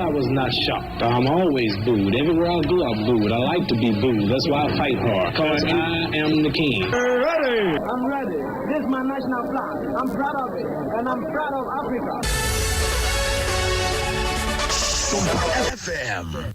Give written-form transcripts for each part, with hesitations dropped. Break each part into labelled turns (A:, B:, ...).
A: I was not shocked. I'm always booed. Everywhere I go, I'm booed. I like to be booed. That's why I fight hard. Cause I am the king.
B: Ready! I'm ready. This is my national flag. I'm proud of it. And I'm proud of Africa.
C: FM.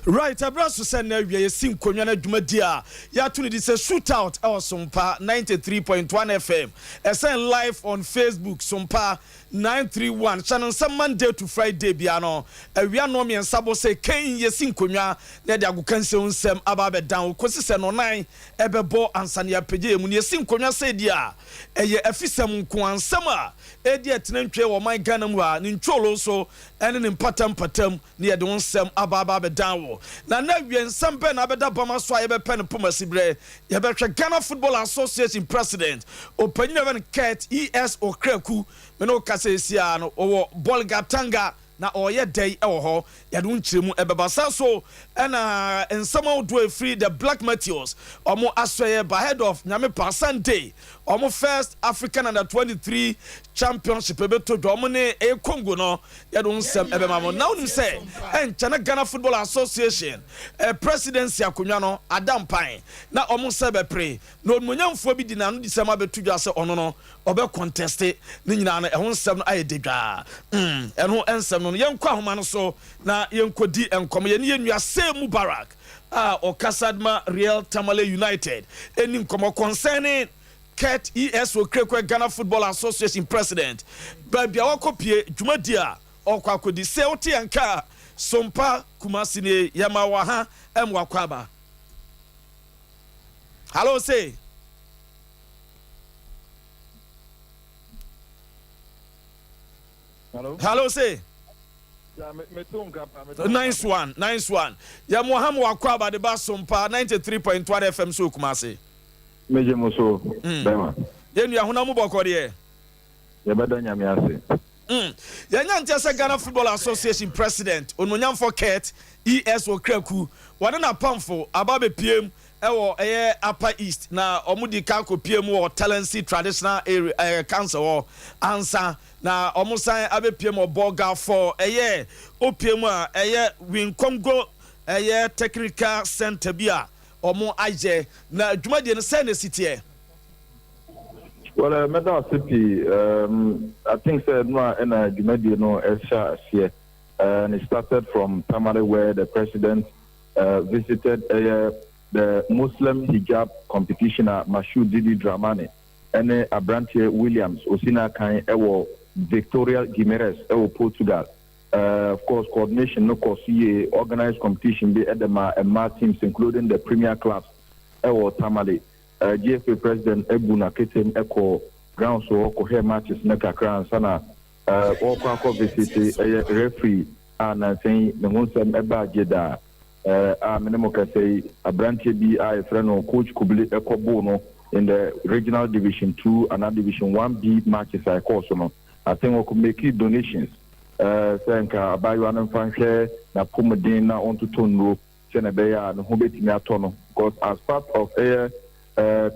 D: Right, ɛberɛ so sɛ na awia yɛsi nkonnwa no adwumadi a yɛato no di sɛ Shootout ɛwɔ Sompa 93.1 FM, ɛsɛn live on Facebook Sompa 931. Hyɛ no nsɛm, Monday to Friday bia no awia no 3 bɔ sɛ kɛn yɛsi nkonnwa na yɛde agoka nsɛm nsɛm aba abɛdan wo kɔsi sɛ no nan ɛbɛbɔ ansa ne yɛapagya yɛ mu. Ne yɛsi nkonnwa sɛ di a ɛyɛ afisɛm nko ansɛm a ɛdi ɛtena ntwe wɔ ɔman Ghana mu a ne ntwolo nso ɛne ne mpatam ne yɛde wo nsɛm aba abɛdan wo. Na awie nsɛm bɛɛ na abɛda bama so a yɛbɛpɛ no poma si berɛ yɛbɛhwɛ Ghana Football Association president ɔpanyin a bɛn Kurt E.S. Okraku. Mene wo kasa esi no, ɔwɔ Bolgatanga na ɔyɛ dɛn ɛwɔ hɔ? Yɛde wo nkyerɛmu ɛbɛba sa so. Ɛna nsɛm ahodoɔ efiri the Black Meteors ɔmo asɔyɛ ba head of Nyame pa Sunday, ɔmo first African Under 23 Championship ɛbɛtɔ dwa, ɔmo ne ɛyɛ Congo no, yɛde wo nsɛm ɛbɛma mo. Na wonim sɛ ɛnkyɛ na Ghana Football Association presidency akonnwa no ada mpan na ɔmo nsa bɛpere na onimonyamfoɔ bi di n'ano di sɛm abɛto dwa sɛ ɔno no ɔbɛ contest ne nyinaa no, ɛho nsɛm no ayɛ dedwaa. Ɛno nsɛm no, yɛnkɔ ahoma no so na yɛnkɔdi nkɔmɔ. Yɛne yɛn nua Sey Mubarak a ɔkasa ma Real Tamale United ɛni nkɔmɔ concerning Kurt E.S. Okraku, Ghana Football Association president, baabi a wakɔ pie, dwumadi a ɔkɔ akɔdi. Sɛ wote yɛn ka Sompa Kumasi ne yɛma wɔ ha ɛm wakɔ aba. Hello, say.
E: Hello.
D: Hello, say.
E: Yeah, me too nka pa, me too.
D: Nice one, nice one. Yɛ mo ha mo wakɔ aba de ba Sompa 93.1 FM so Kumasi.
E: Meje mo so. Bema.
D: Yɛn nua, honam mu bɔkɔ deɛ?
E: Yɛbɛda Nyame ase.
D: Yɛnya nkyɛ sɛ Ghana Football Association president ononyamfo Kurt E.S. Okraku wɔne n'apamfo aba abɛpiem ɛwɔ ɛyɛ Upper East, na ɔmo di ka akɔpiem wɔ Talensi Traditional Area Council hɔ ansa na ɔmo san abɛpiem wɔ Bolga ɛyɛ opiem a ɛyɛ Winkongo ɛyɛ technical center bi a ɔmo ayɛ. Na dwumadie no, sɛn na esi teɛ?
E: Well, mɛda ase pii. I think sɛ no a ɛna dwumadie no ɛhyɛ aseɛ. And it started from Tamale, where the president visited the Muslim hijab competition a Mashoud Didi Dramani ɛne aberanteɛ Williams Osina kan ɛwɔ Victoria Guimarães ɛwɔ Portugal. Of course, coordination no kɔ so yie, organized competition bi ɛde ma mmaa teams, including the premier clubs ɛwɔ Tamale. GFA president ebu na ketem ɛkɔ ground so ɔkɔhwɛ matches ne kakra ansa na ɔkɔ akɔ visit ɛyɛ referee a nansan ne ho nsɛm ɛba agye daa a mene mo kɛsɛ yi, aberanteɛ bi a yɛfrɛ no Coach Kubili ɛkɔ boo no in the regional division two and division one B matches a ɛkɔɔ so no. I think ɔkɔ make donations sɛ nka abaayewa no mfa nhwɛ n'apɔmuden na ɔntoto nnuro sɛnɛ ɛbɛyɛ a ne ho bɛtumi atɔ no, because as part of ɛyɛ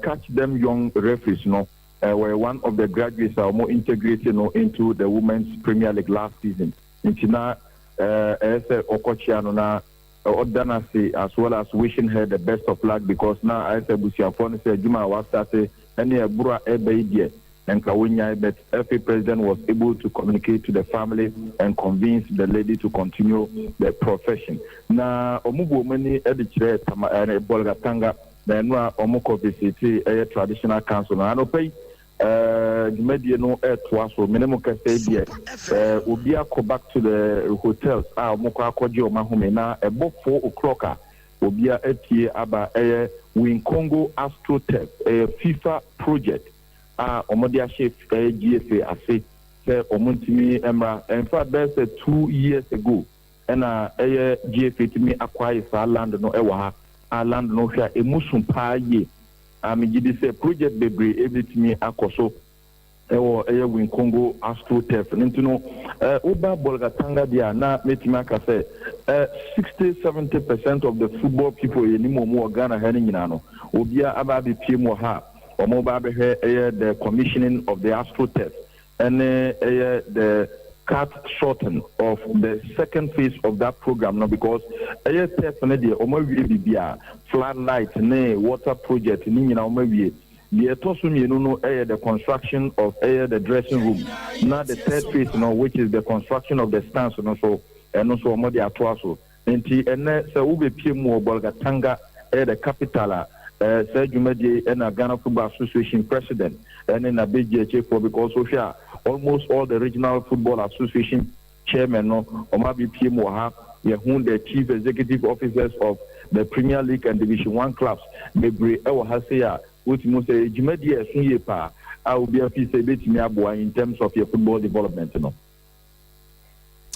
E: catch them young referees no, were one of the graduates a wɔn integrate no into the Women's Premier League last season. Nti na ɛyɛ sɛ ɔkɔkyia no na ɔda no ase, as well as wishing her the best of luck, because na ayɛ sɛ abusuafoɔ no sɛ adwuma a wasate ɛne ɛboro a ɛbɛ yi deɛ nka wonyae, but FA president was able to communicate to the family and convince the lady to continue the profession. Na ɔmo bu ɔmo ani de kyerɛ Tama ɛɛ Bolgatanga na ɛno a ɔmo kɔ visit ɛyɛ traditional council no. Anɔpɛ yi dwumadie no ɛɛtoa so. Mene mo kɛsɛ yi deɛ, obi akɔ back to the hotels a ɔmo kɔ akɔgye ɔmo ahome, na ɛbɔ 4 o'clock a obia atie aba ɛyɛ Winkongo AstroTurf, ɛyɛ FIFA project a wɔde ahyɛ ɛyɛ GFA ase sɛ wɔn ntumi mmra. In fact, bɛyɛ sɛ 2 years ago ɛna ɛyɛ GFA tumi acquire saa land no ɛwɔ ha, a land no hwɛ a emu so paa yie a megye di sɛ project bebree ebitumi akɔ so ɛwɔ ɛyɛ Winkongo AstroTurf ne. Nti no woba Bolgatanga deɛ a, na mɛtumi aka sɛ 60-70% of the football people yɛ nim wɔn wɔ Ghana ha no nyinaa no, obiara aba abɛpie mu wɔ ha a wɔn ba abɛhwɛ ɛyɛ the commissioning of the AstroTurf ɛne ɛyɛ the Cut shorten of the second phase of that program no, because ɛyɛ turf no deɛ, ɔmo awie biribi, floodlight ne water project ne nyinaa ɔmo awie. Deɛ ɛtɔ so mmienu no ɛyɛ the construction of ɛyɛ the dressing room, na the third phase no, which is the construction of the stands no, so ɛno nso ɔmo de atoa so. Nti ɛnɛ sɛ wobɛpie mu wɔ Bolgatanga, ɛyɛ the capital a, saa dwumadie ɛna Ghana Football Association president ɛne n'abɛgye akyifoɔ, because wohwɛ a, almost all the regional football association chairman no, ɔmo abɛpie mu wɔ ha. Yɛhu the chief executive officers of the Premier League and Division One clubs bebree ɛwɔ ha sei a wotumi sɛ dwumadie a ɛso yie paa a obi afi sɛ ebetumi aboa in terms of your football development no.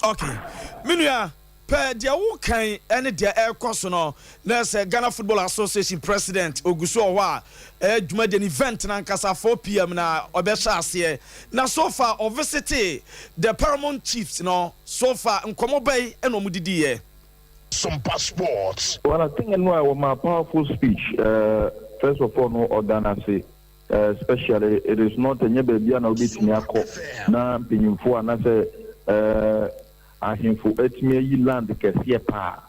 D: Okay, me nua, pɛ deɛ wokan ne deɛ ɛrekɔ so no, na sɛ Ghana Football Association president ogu so wɔ hɔ a ɛyɛ dwumadie no, event no ankasa 4 p.m. na ɔbɛhyɛ aseɛ. Na so far ɔvisit the paramount chiefs no, so far nkɔmmɔ bɛyi ɛna ɔmo didiiɛ?
C: Sompa Sports.
E: Well, I think no, I my powerful speech. First of all, no, ɔda ase. Especially, it is not ɛnyɛ baabi a na wobɛtumi akɔ na mpanyimfoɔ anaasɛ ahemfo atumi ayi land kɛseɛ paa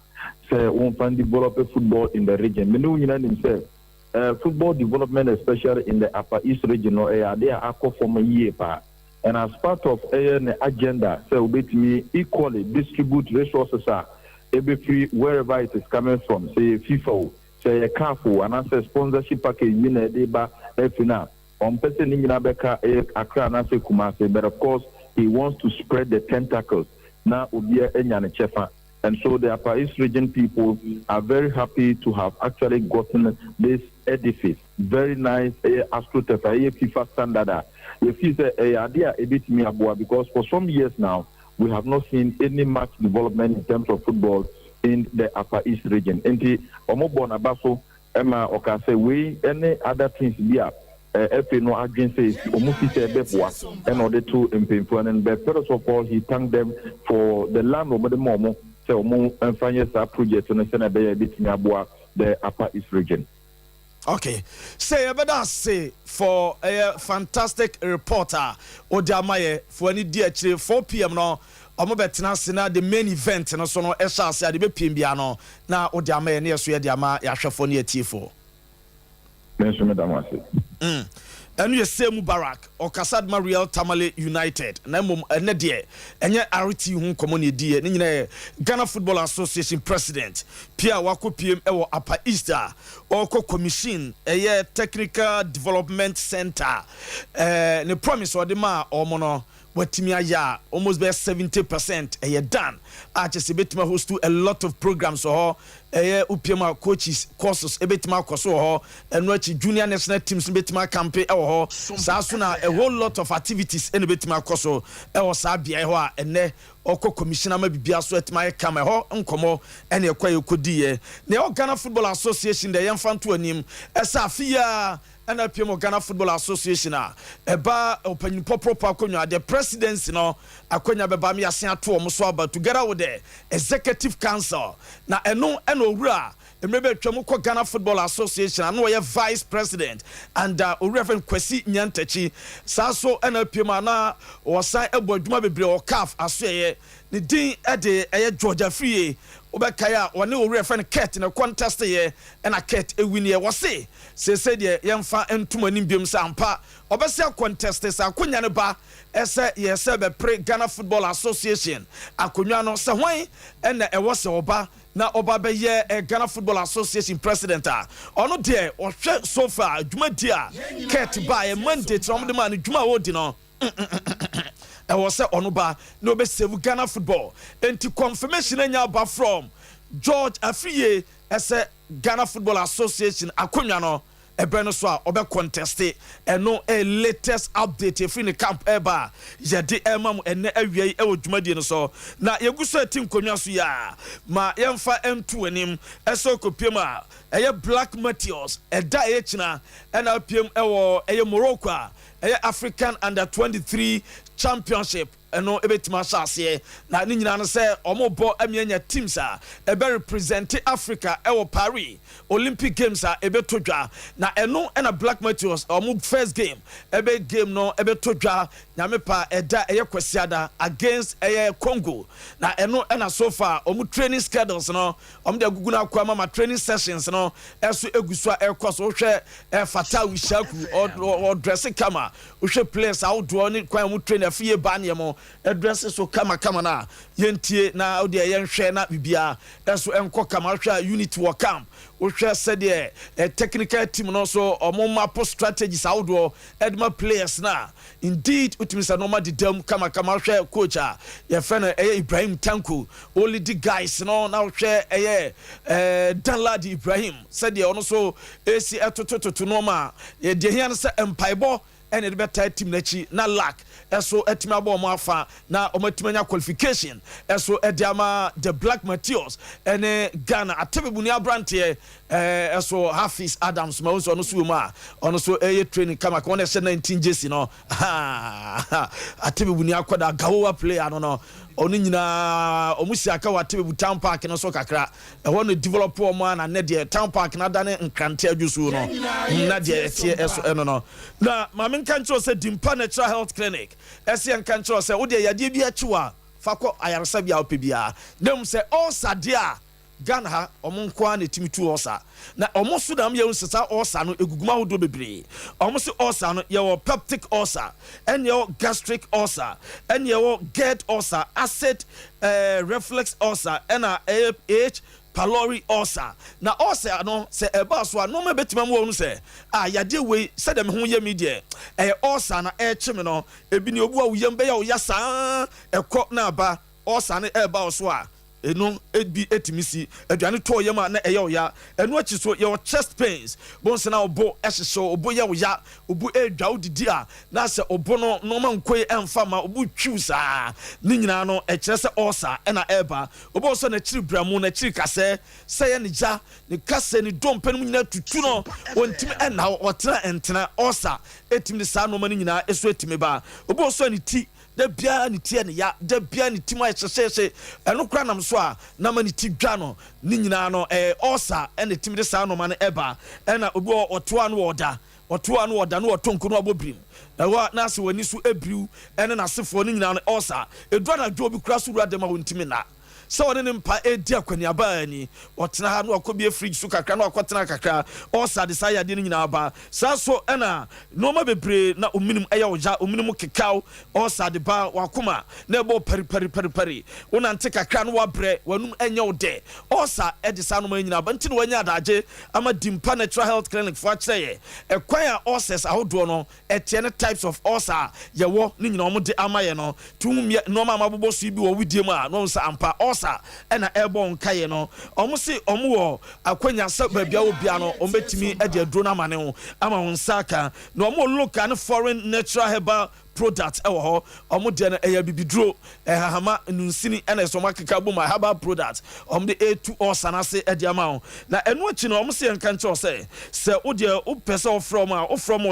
E: sɛ wɔmfa develop football in the region. Mene wo nyinaa nim sɛ football development, especially in the Upper East Region no, ɛyɛ ade a akɔ fam yie paa. And as part of ɛyɛ ne agenda sɛ wobɛtumi equally distribute resources a ɛbɛfiri wherever it is coming from, sɛ yɛ FIFA o, sɛ yɛ CAF o, anaasɛ sponsorship package bi na ɛde ba afi no a, ɔmpɛ sɛ ne nyinaa bɛka ɛyɛ Accra anaasɛ Kumase, but of course he wants to spread the tentacles na obiara anya ne kyɛfa. And so the Upper East Region people are very happy to have actually gotten this edifice, very nice ɛyɛ astroturf, ɛyɛ FIFA standard a yɛfi sɛ ɛyɛ ade a ɛbɛtumi aboa, because for some years now we have not seen any much development in terms of football in the Upper East Region. Nti ɔmo bɔ n'aba so ɛma ɔka sɛ wei ɛne other things bi a ɛfɛ no adwene sɛ ɔmo fi sɛ ɛbɛboa, ɛna ɔde to mpanyinfoɔ no. But first of all, he thanked them for the land ɔmo de ma ɔmo sɛ ɔmo mfa nyɛ saa project no sɛnɛ ɛbɛyɛ ɛbɛtumi aboa the Upper East Region.
D: Okay, sɛ yɛbɛda ase for ɛyɛ fantastic report a ɔde ama yɛ for ani di akyire. 4 p.m. no ɔmo bɛtena ase na the main event no so no ɛhyɛ ase a de bɛpiem bia no na ɔde ama yɛ ne yɛ so yɛde ama yɛahwɛfoɔ ne yɛtiefoɔ.
E: Me nso meda mo ase.
D: Ɛno yɛ Sɛ Mubarak, ɔkasa de ma Real Tamale United. Na mmom ɛnɛ deɛ, ɛnyɛ rt ho nkɔmmɔ ne ɛdiɛ ne nyinaa yɛ Ghana Football Association president pia a wakɔ piem ɛwɔ Upper East a ɔrekɔ commission ɛyɛ technical development center. Ne promise ɔde ma ɔmo no, watumi ayɛ a almost bɛyɛ 70% ɛyɛ done a kyɛ sɛ ɛbɛtumi host a lot of programs wɔ hɔ. Ɛyɛ upiem a, coaches courses ɛbɛtumi akɔ so wɔ hɔ. Ɛno akyi, junior national teams no bɛtumi acamp ɛwɔ hɔ saa so, na a whole lot of activities ɛna bɛtumi akɔ so ɛwɔ saa beaeɛ hɔ a ɛnɛ ɔkɔ commissioner ma bibia so ɛtumi ayɛ kama. Ɛhɔ nkɔmmɔ ɛne ɛkɔ yɛ kɔdiiɛ. Na ɛwɔ Ghana Football Association deɛ, yɛmfa nto anim ɛsɛ afe yi a ɛna piem wɔ Ghana Football Association a ɛba ɔpanyin pɔpɔpɔ akonnwa, the presidency no akonnwa bɛba mi ase ato wɔn so aba together with the executive council. Na ɛno ɛna owura mmerɛ bɛ atwam kɔ Ghana Football Association ano ɔyɛ vice president and owura fɛn Kwasi Nyantakyi saa so ɛna piem a na wɔsan ɛbɔ adwuma bebree wɔ CAF asoɛyɛ. Ne din ɛde ɛyɛ George Afriyie. Wobɛkae a, wɔne owura fɛn Kurt ne contest yɛ, ɛna Kurt ewin yɛ. Wɔse seesei deɛ, yɛmfa ntom anim biom sɛ ampa ɔbɛsɛ contest sɛ akonnwa no ba ɛsɛ yɛsɛ bɛpere Ghana Football Association akonnwa no, sɛ hwan ɛna ɛwɔ sɛ ɔba na ɔba bɛyɛ Ghana Football Association president a, ɔno deɛ ɔhwɛ so far dwumadi a Kurt ba yɛ mandate na ɔmde maa no dwuma a wɔdi no, ɛwɔ sɛ ɔno ba na ɔbɛsave Ghana football. Nti confirmation anya aba from George Afriyie ɛsɛ Ghana Football Association akonnwa no, ɛbɛn no so a ɔbɛ contest. Ɛno ɛ latest update efiri ne camp ɛba a yɛde ɛma mu ɛnɛ awia yi ɛwɔ dwumadie no so. Na yɛgu so ɛti nkonnwa so yi a, ma yɛmfa ɛnto anim ɛsɛ okopiem a ɛyɛ Black Meteors ɛda ɛyɛ kyina ɛna apiem ɛwɔ ɛyɛ Morocco a ɛyɛ African Under 23 Championship. Ɛno ɛbɛtumi ahyɛ aseɛ na ne nyinaa no sɛ ɔmo bɔ amianya teams a ɛbɛ represent Africa ɛwɔ Paris Olympic Games a ɛbɛtɔ dwa. Na ɛno ɛna Black Meteors ɔmo first game ɛbɛ game no ɛbɛtɔ dwa, Nyame pa, ɛda ɛyɛ Kwasiada against ɛyɛ Congo. Na ɛno ɛna so far ɔmo training schedules no ɔmo de agugu no akɔ ama ma training sessions no ɛso egu so a ɛkɔ so. Wohwɛ Fatawu Issahaku, ɔdress kama. Wohwɛ players ahodoɔ ne kwan a ɔmo train afie ba nneɛma ɛdress so kamakama na yɛntie na wodeɛ yɛnhwɛ na biribiara ɛso ɛnkɔ kama. Wohwɛ a unit wɔ camp, wohwɛ sɛdeɛ technical team no so ɔmo map strategies ahodoɔ ɛde ma players na indeed wotumi sɛ nɔɔma dedam kamakama. Wohwɛ coach a yɛfrɛ no ɛyɛ Ibrahim Tanko, ɔlead guys no, na wohwɛ ɛyɛ Danladi Ibrahim, sɛdeɛ ɔno so esi ɛtotototo nɔɔma a deɛ hia no sɛ mpaebɔ ɛna ɛde bɛtaa team n'akyi na luck ɛso ɛtumi abɔ ɔmo afa na ɔmo atumi anya qualification ɛso ɛde ama the Black Meteors. Ɛne Ghana Atebubu ni aberanteɛ ɛso Hafiz Adams ma ɔnso ɔno so wɔ mu a ɔno so ɛyɛ training kama wɔn ɛhyɛ 19 jersey no. Atebubu ni akɔda Gawowa player no, ɔno nyinaa ɔmo si aka wɔ Atebubu Town Park no so kakra. Ɛhɔ no develop ɔmo a na ne deɛ Town Park na adane nkrante adwosuo no na deɛ ɛteɛ ɛso ɛno no. Na maame nka nkyerɛw sɛ Dimpa Natural Health Clinic ɛsi nka nkyerɛw sɛ wodeɛ yadeɛ bi akyi a fa kɔ ayaresabea a wopɛ biara, na mu sɛ ɔɔsa a Ghana ha ɔmo nko ara na etimi tu ɔsa na ɔmo so na yɛn sisa ɔsa no egugum ahodoɔ bebree. Ɔmo so ɔsa no, yɛwɔ peptic ulcer, ɛna yɛwɔ gastric ulcer, ɛna yɛwɔ GERD ulcer, acid reflux ulcer, ɛna ɛyɛ H pylori ulcer. Na ulcer no sɛ ɛbaa so a, nneɛma bɛtumi amu wɔn sɛ a yadeɛ wei sɛdeɛ me ho yɛ mi deɛ ɛyɛ ulcer na ɛrekye me no. Ebi ni obu a wo yam bɛyɛ wo ya saa, ɛkɔ na aba. Ulcer no ɛreba wo so a, eno ebi etumi si aduane tɔɔ yam a na ɛyɛ ɔya. Ɛno akyi so yɛwɔ chest pains bonsa na ɔbo ɛhyehyɛ, ɔbo yɛ ɔya, ɔbo edwa odidi a na sɛ ɔbo no nneɛma nkoe ɛnfa ma ɔbo twiw saa. Ne nyinaa no ɛkyerɛ sɛ ɔɔsa ɛna ɛɛba. Ɔbo nso n'akyiri bramu, n'akyiri kasɛ sɛ yɛ ne gya, ne kasɛ, ne dompe no mu nyinaa tutu no, wɔntumi ɛna ɔtena ɛntena. Ɔɔsa etumi de saa nneɛma no nyinaa ɛso etumi ba. Ɔbo nso ne ti da biara ne ti yɛ ne ya, da biara ne ti mu ayɛ hyehyɛhyɛ, ɛno kora nam so a na ma ne ti dwa no. Ne nyinaa no ɔɔsa ɛna etimi de saa nneɛma no ɛba. Ɛna obi wɔ ɔtoa no wɔ ɔda, ɔtoa no ɔda no ɔtɔ nko no abɔ birim ɛwɔ na asɛ w'ani so ebiriw ɛne n'asefoɔ no nyinaa no ɔɔsa. Edu anadwo obi kura so wura dɛm a wɔntumi na sɛ ɔne ne mpa edi akɔneaba ani, ɔtena ha na wakɔ bie fridge so kakra na wakɔtena kakra. Ɔɔsa de saa yadeɛ no nyinaa ba saa so. Ɛna nneɛma bebree na ominim ɛyɛ ɔgya, ominim kekaw, ɔɔsa de ba. Wakoma na ɛbɔ pɛripɛripɛripɛri, wonante kakra na wabrɛ, w'anum ɛnyɛ wo dɛ. Ɔɔsa ɛde saa nneɛma nyinaa ba. Nti na wanya adagye ama Dimpa Natural Health Clinic fo akyerɛ yɛ ɛkwan a ulcers ahodoɔ no ɛteɛ ne types of ulcer a yɛwɔ ne nyinaa wɔn de ama yɛ no. Tum nneɛma a mabobɔ so yi bi wɔ widie mu a na wɔn sɛ ampa ulcer ɛna ɛrebɔ nkaeɛ no. Wɔn se wɔn wɔ akwanya sɛ baabi a wɔ bia no wɔn bɛtumi ɛde aduro no ama ne ho ama wɔn nsa aka. Na wɔn wɔ local ne foreign natural herbal product ɛwɔ hɔ. Ɔmo deɛ no ɛyɛ bibiduro, ɛhahama, nunsini, ɛna ɛsɛ ɔmo akeka bom a herbal product ɔmo de etu ɔsa n'ase ɛde ama wo. Na ɛno akyi no, ɔmo sɛ yɛn nka nkyɛw sɛ wo deɛ wopɛ sɛ ɔfrɛ ɔmo a, wofrɛ ɔmo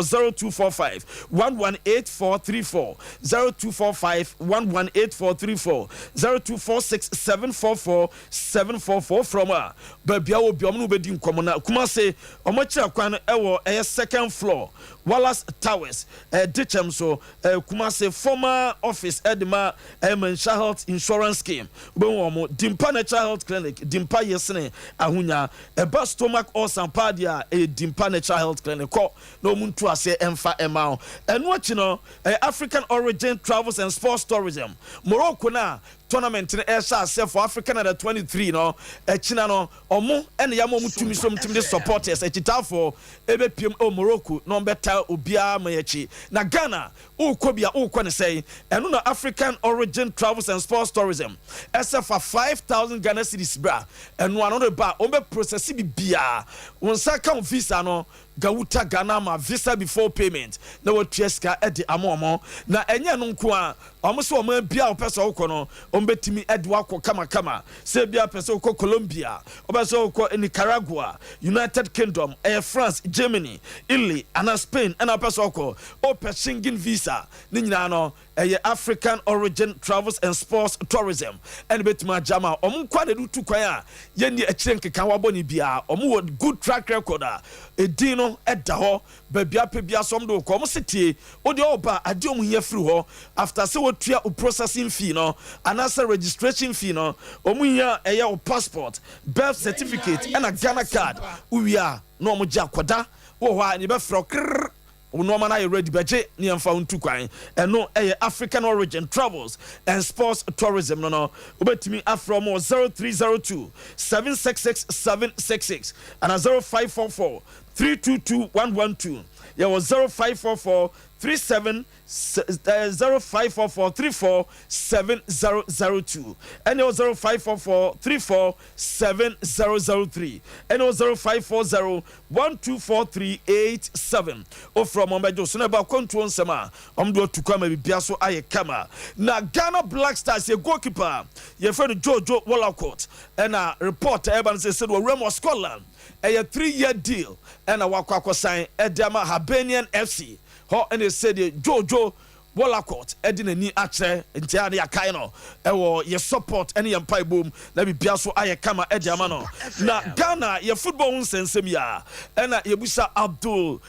D: 0245118434, 0245118434, 0246744744. Frɛ ɔmo a, baabi a wɔ bi ɔmo ne wobɛdi nkɔmɔ. Na Kumase, ɔmo akyerɛ kwan no ɛwɔ ɛyɛ second floor, Wallace Towers, Dikyɛm so, Kumase former office ɛde ma Manhyia Health Insurance Scheme. Wobɛhu wɔn Dimpa Natural Health Clinic. Dimpa yɛsene ahonya ɛba stomach ulcer paa deɛ a, ɛyɛ Dimpa Natural Health Clinic. Kɔ na wɔn ntu aseɛ ɛmfa ɛma wo. Ɛno akyi no, ɛyɛ African Origin Travels and Sports Tourism. Morocco na tournament no ɛhyɛ aseɛ for African Under 23 no ɛkyina no, ɔmo ɛna yɛama ɔmo tumi so ɔmo tumi de supporters akyitaafoɔ ɛbɛpiem ɛwɔ Morocco na ɔmo bɛta obiara ma yɛkyi. Na Ghana wokɔ bi a wokɔ ne sɛn? Ɛno na African Origin Travels and Sports Tourism ɛsɛ fa 5,000 Ghana cedis bra. Ɛno ano de ba, wɔn bɛ process bibiara, wɔn nsa ka wɔn visa no. Gawuta Ghana ma visa before payment na watua sika de ama ɔmo. Na ɛnyɛ no nko a, ɔmo sɛ ɔmo bia ɔpɛ sɛ ɔkɔ no, ɔmo bɛtumi de wakɔ kamakama. Sɛ bia pɛ sɛ ɔkɔ Colombia, ɔbɛ sɛ ɔkɔ Nicaragua, United Kingdom, ɛyɛ France, Germany, Italy ana Spain, ɛna ɔpɛ sɛ ɔkɔ, ɔpɛ Schengen visa ne nyinaa no, ɛyɛ African Origin Travels and Sports Tourism ɛna bɛtumi agya ma ɔmo nkwa na de tu kwan a yɛnni akyire nkeka wabɔ ne biara. Ɔmo wɔ good track record a edin no ɛda hɔ baabi apɛ bi asɔm de kɔ. Ɔmo se tie o, deɛ ɔba adeɛ ɔmo hia firi hɔ after sɛ wɔtua o processing fee no anaasɛ registration fee no, ɔmo hia ɛyɛ o passport, birth certificate ɛna Ghana Card. Wia na ɔmo gye akɔda wɔ hɔ a ne bɛfrɛ krrr, wo nneɛma no ayɛ ready, bɛgye ne yɛmfa wo ntu kwan. Ɛno ɛyɛ African Origin Travels and Sports Tourism no. Wobɛtumi afrɛ mo 0302 766 766 ana 0544 322 112. Yɛwɔ 0544 37 0544 34 7002, ɛne 0544 34 7003, ɛne 0540 124387. Wofrɛ ɔmo bɛgye so na ɛba akwantuo nsɛm a ɔmo de atu kwan ma bibia so ayɛ kama. Na Ghana Black Stars yɛ goalkeeper yɛfrɛ no Jojo Wollacott, ɛna report ɛba no sɛ wɔwura mu wɔ Scotland, ɛyɛ 3 year deal ɛna wakɔ akɔsan ɛde ama Hibernian FC hɔ. Ɛna sɛdeɛ Jojo Wollacott ɛde n'ani akyerɛ nti a ne yɛakae no ɛwɔ yɛ support ɛne yɛn mpaebom na biribia so ayɛ kama ɛde ama no. Na Ghana yɛ football ho nsɛnsɛm yi a ɛna yɛbusa Abdul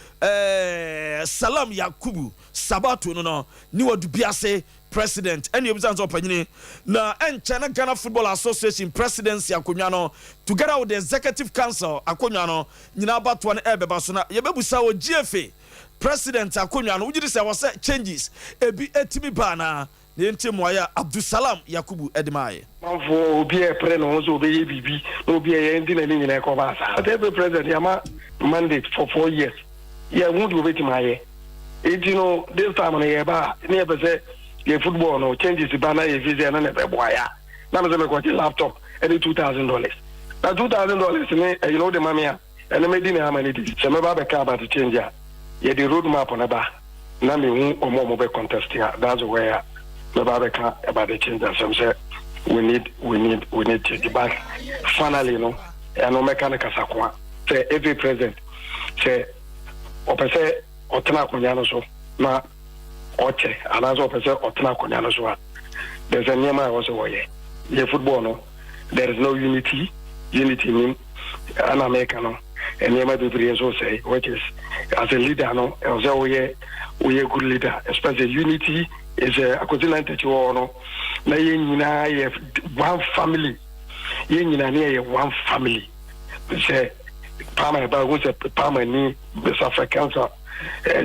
D: Salam Yakubu Sabato no ne wadu biase president, ɛne yɛbusa nso ɔpanyini na ɛnkyɛ na Ghana Football Association presidency akonnwa no together with the executive council akonnwa no nyinaa batoɔ no ɛbɛba so, na yɛbɛbusa wɔ GFA president akonnwa no, wogye di sɛ wɔ sɛ changes ebi etimi baa na yɛntie mmuayɛ a Abdulsalam Yakubu ɛde maayɛ.
F: Manfoɔ obi a ɛpere ne ho sɛ obɛyɛ biribi na obi a yɛn di n'ani nyinaa ɛkɔba saa. But every president yɛama mandate for 4 years, yɛhu deɛ obɛtumi ayɛ. Eti no this time no yɛba a ne yɛpɛ sɛ yɛ football no changes ba na yɛfi sɛ ɛno na ɛbɛboa yɛ a na me sɛ mekɔgye laptop ɛne $2,000, na $2,000 ne ɛyi no wode ma me a ɛno mɛdi ne ama ne di sɛ mɛba bɛka about change a yɛde road map no ba na mehu ɔmo a ɔmo bɛ contest a, that's where a mɛba bɛka about the change asɛm sɛ we need change. But finally no, ɛno mɛka no kasakoa sɛ every president sɛ ɔpɛ sɛ ɔtena akonnwa no so na ɔkyɛ anaasɛ ɔpɛ sɛ ɔtena akonnwa no so a, there's a nneɛma a ɛwɔ sɛ wɔyɛ. Yɛ football no, there is no unity, unity nim ɛna mɛka no nneɛma bebree nso sɛ, which is as a leader no, ɛwɔ sɛ woyɛ good leader, especially unity is a akosi na ntakyi wɔ hɔ no na yɛn nyinaa yɛ one family, yɛn nyinaa ne yɛ one family. Sɛ Palmer ɛba ho sɛ Palmer ni Safa Cancer,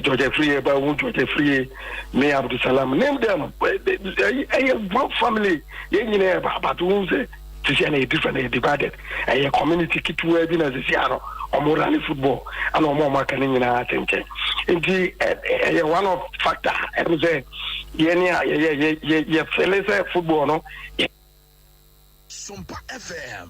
F: George Afriyie ɛba ho George Afriyie ne Abdulsalam, name them, ɛyɛ one family. Yɛn nyinaa yɛ baako ho sɛ sisi ana yɛ different, ɛyɛ divided, ɛyɛ community ketewa bi na sisi ano ɔmo run football ana ɔmo aka ne nyinaa kyɛnkyɛn. Nti ɛyɛ one of factor ɛno sɛ yɛn a yɛ yɛ yɛ yɛ feel sɛ football no.
C: Sompa FM.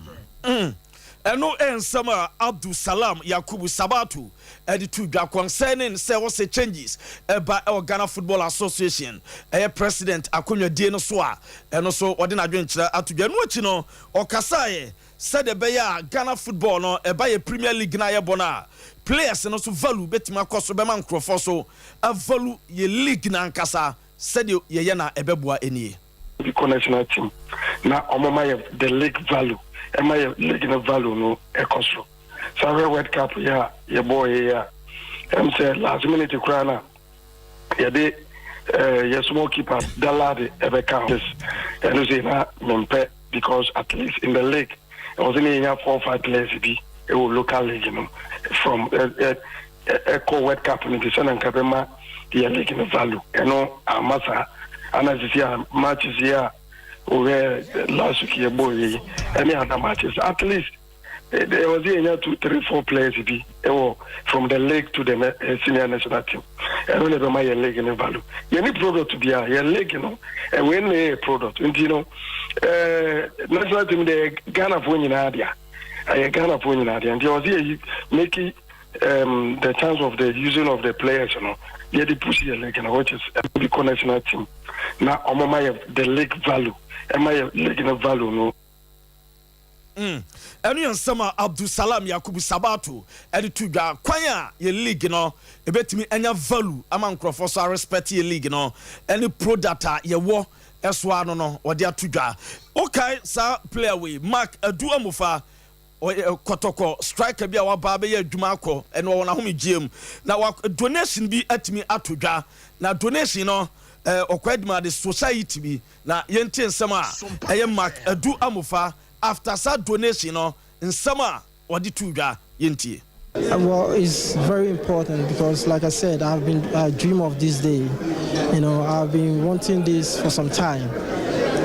D: Ɛno nsɛm a Abdul Salam Yakubu Sabato ɛde to dwa concerning sɛ wɔsɛ changes ɛba ɛwɔ Ghana Football Association ɛyɛ president akonnwadie no so a, ɛno so wɔde n'adwenkyerɛ ato dwa. Ɛno akyi no, ɔkasaeɛ sɛdeɛ ɛbɛyɛ a Ghana football no ɛba yɛ Premier League no a yɛbɔ no a, players no so value bɛtumi akɔ so bɛma nkurɔfoɔ so avalue yɛ league no ankasa sɛdeɛ yɛyɛ na ɛbɛboa nie.
F: Bi kɔ national team na ɔmo ma yɛ the league value, ɛma yɛ league no value no ɛkɔ soro. Saa World Cup yɛ a yɛbɔɔ yɛ a, ɛm sɛ last minute koraa na yɛde yɛ small keeper Dalade ɛbɛka ho. Ɛno sɛ na mempɛ because at least in the league ɛwɔ sɛ ne yɛnya four five players bi ɛwɔ local league no from ɛkɔ World Cup no, nti sɛ na nka bɛma yɛ league no value. Ɛno ama saa ana sisi a matches yi a wɔhwɛ last week yɛbɔɔ yɛ yi ɛne other matches, at least ɛwɔ sɛ yɛnya two three four players bi ɛwɔ from the league to the senior national team. Ɛno na ɛbɛma yɛ league no value. Yɛne product biara yɛ league no ɛwei na yɛ product. Nti no national team deɛ, Ghanafoɔ nyinaa dea, ɛyɛ Ghanafoɔ nyinaa dea, nti ɛwɔ sɛ yɛyi make The chance of the using of the players no, yɛde push yɛ league no, which is ɛbi kɔ national team na ɔmo ma yɛ the league value, ɛma yɛ league no value no.
D: Ɛno yɛ nsɛm a Abdulsalam Yakubu Sabato ɛde to dwa, kwan a yɛ league no ɛbɛtumi anya value ama nkurɔfoɔ so arespect yɛ league no ɛne product a yɛwɔ ɛso ano no, wɔde ato dwa. Wokae saa player wei, Mark Adu Amofa, ɔyɛ Kɔtɔkɔ striker bi a waba abɛyɛ adwuma akɔ, ɛno ɔwɔ n'ahomegye mu na wa donation bi atumi ato dwa, na donation no ɔkɔ adwuma de society bi. Na yɛntie nsɛm a ɛyɛ Mark Adu Amofa after saa donation no, nsɛm a wɔde to dwa, yɛntie.
G: Well, it's very important because, like I said, I've been I dream of this day. I've been wanting this for some time,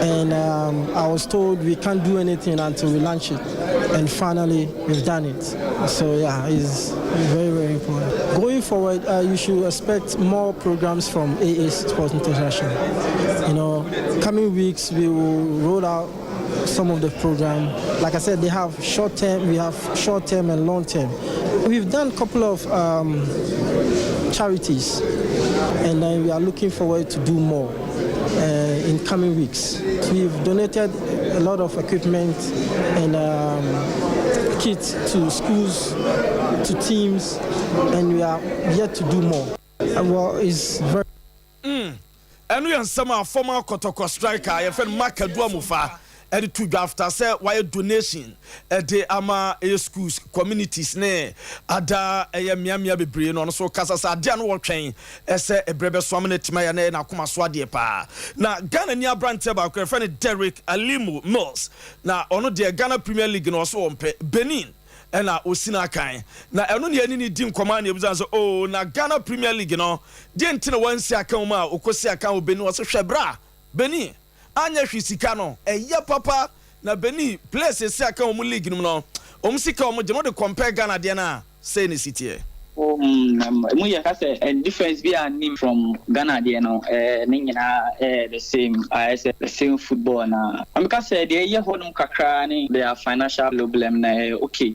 G: and I was told we can't do anything until we launch it, and finally we've done it. So yeah, it's very, very important. Going forward, you should expect more programs from AA Sports International. Coming weeks we will roll out some of the program. Like I said, they have short term, we have short term and long term. We've done a couple of charities, and then we are looking forward to do more in coming weeks. We've donated a lot of equipment and kits to schools, to teams, and we are yet to do more. Well, it's very
D: Ɛno yɛ nsɛm a former Kɔtɔkɔ striker a yɛfrɛ no Mark Adu Amofa ɛde to dwa after sɛ wayɛ donation ɛde ama ɛyɛ schools, communities ne ada ɛyɛ mmeammea bebree no. Ɔno so kasa sɛ adeɛ a no wɔtwɛn ɛsɛ ɛberɛ bɛso ama no atumi ayɛ na ɛyɛ n'akoma so adeɛ paa. Na Ghana ni aberanteɛ baako yɛfrɛ no Derek Alimo Mills, na ɔno deɛ, Ghana Premier League no ɔso wɔmpɛ, Benin ɛna osi n'akan. Na ɛno ne yɛne ne di nkɔmɔ a, na ebusa sɛ, "Oh, na Ghana Premier League no deɛ nti na wɔnsi akan mu a okosi akan wɔ Benin?" Wɔsɛ, "Hwɛ bra, Benin anyɛ hwee, sika no ɛyɛ papa na Benin players esi akan wɔn league no mu no, wɔn sika wɔn gye no de compare Ghana deɛ no a, sei ne si teɛ."
H: Mu yɛ ka sɛ difference bi a nim from Ghana deɛ no, ne nyinaa the same, ayɛ sɛ the same football. Na ameka sɛ deɛ ɛyɛ hɔ nom kakra ne their financial problem na ɛyɛ okay.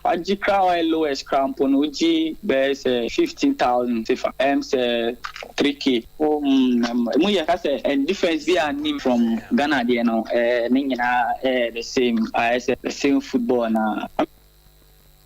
H: Wagye kra ɔyɛ lowest kra mpo no, wogye bɛyɛ sɛ 15,000 sefa, sɛ 3K. Mu yɛ ka sɛ difference bi a nim from Ghana deɛ no, ne nyinaa the same, ayɛ sɛ the same football na.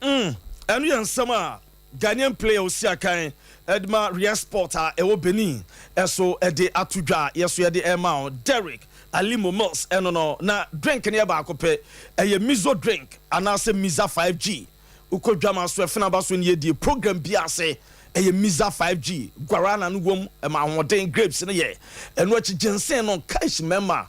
D: Ɛno yɛ nsɛm a Ghanaian player osi akan ɛde ma Real Sport a ɛwɔ Benin ɛso ɛde ato dwa, yɛso yɛde ɛma o Derek Alimo Mills. Ɛno no na drink no yɛ baako pɛ, ɛyɛ Mizo drink anaasɛ Miza 5G. Wokɔ dwama so ɛfena ba so ne yɛdie program bi ase, ɛyɛ Miza 5G. Guarana no wom, ɛma ahoɔden. Grapes no yɛ ɛno akyi, ginseng no kaish mɛma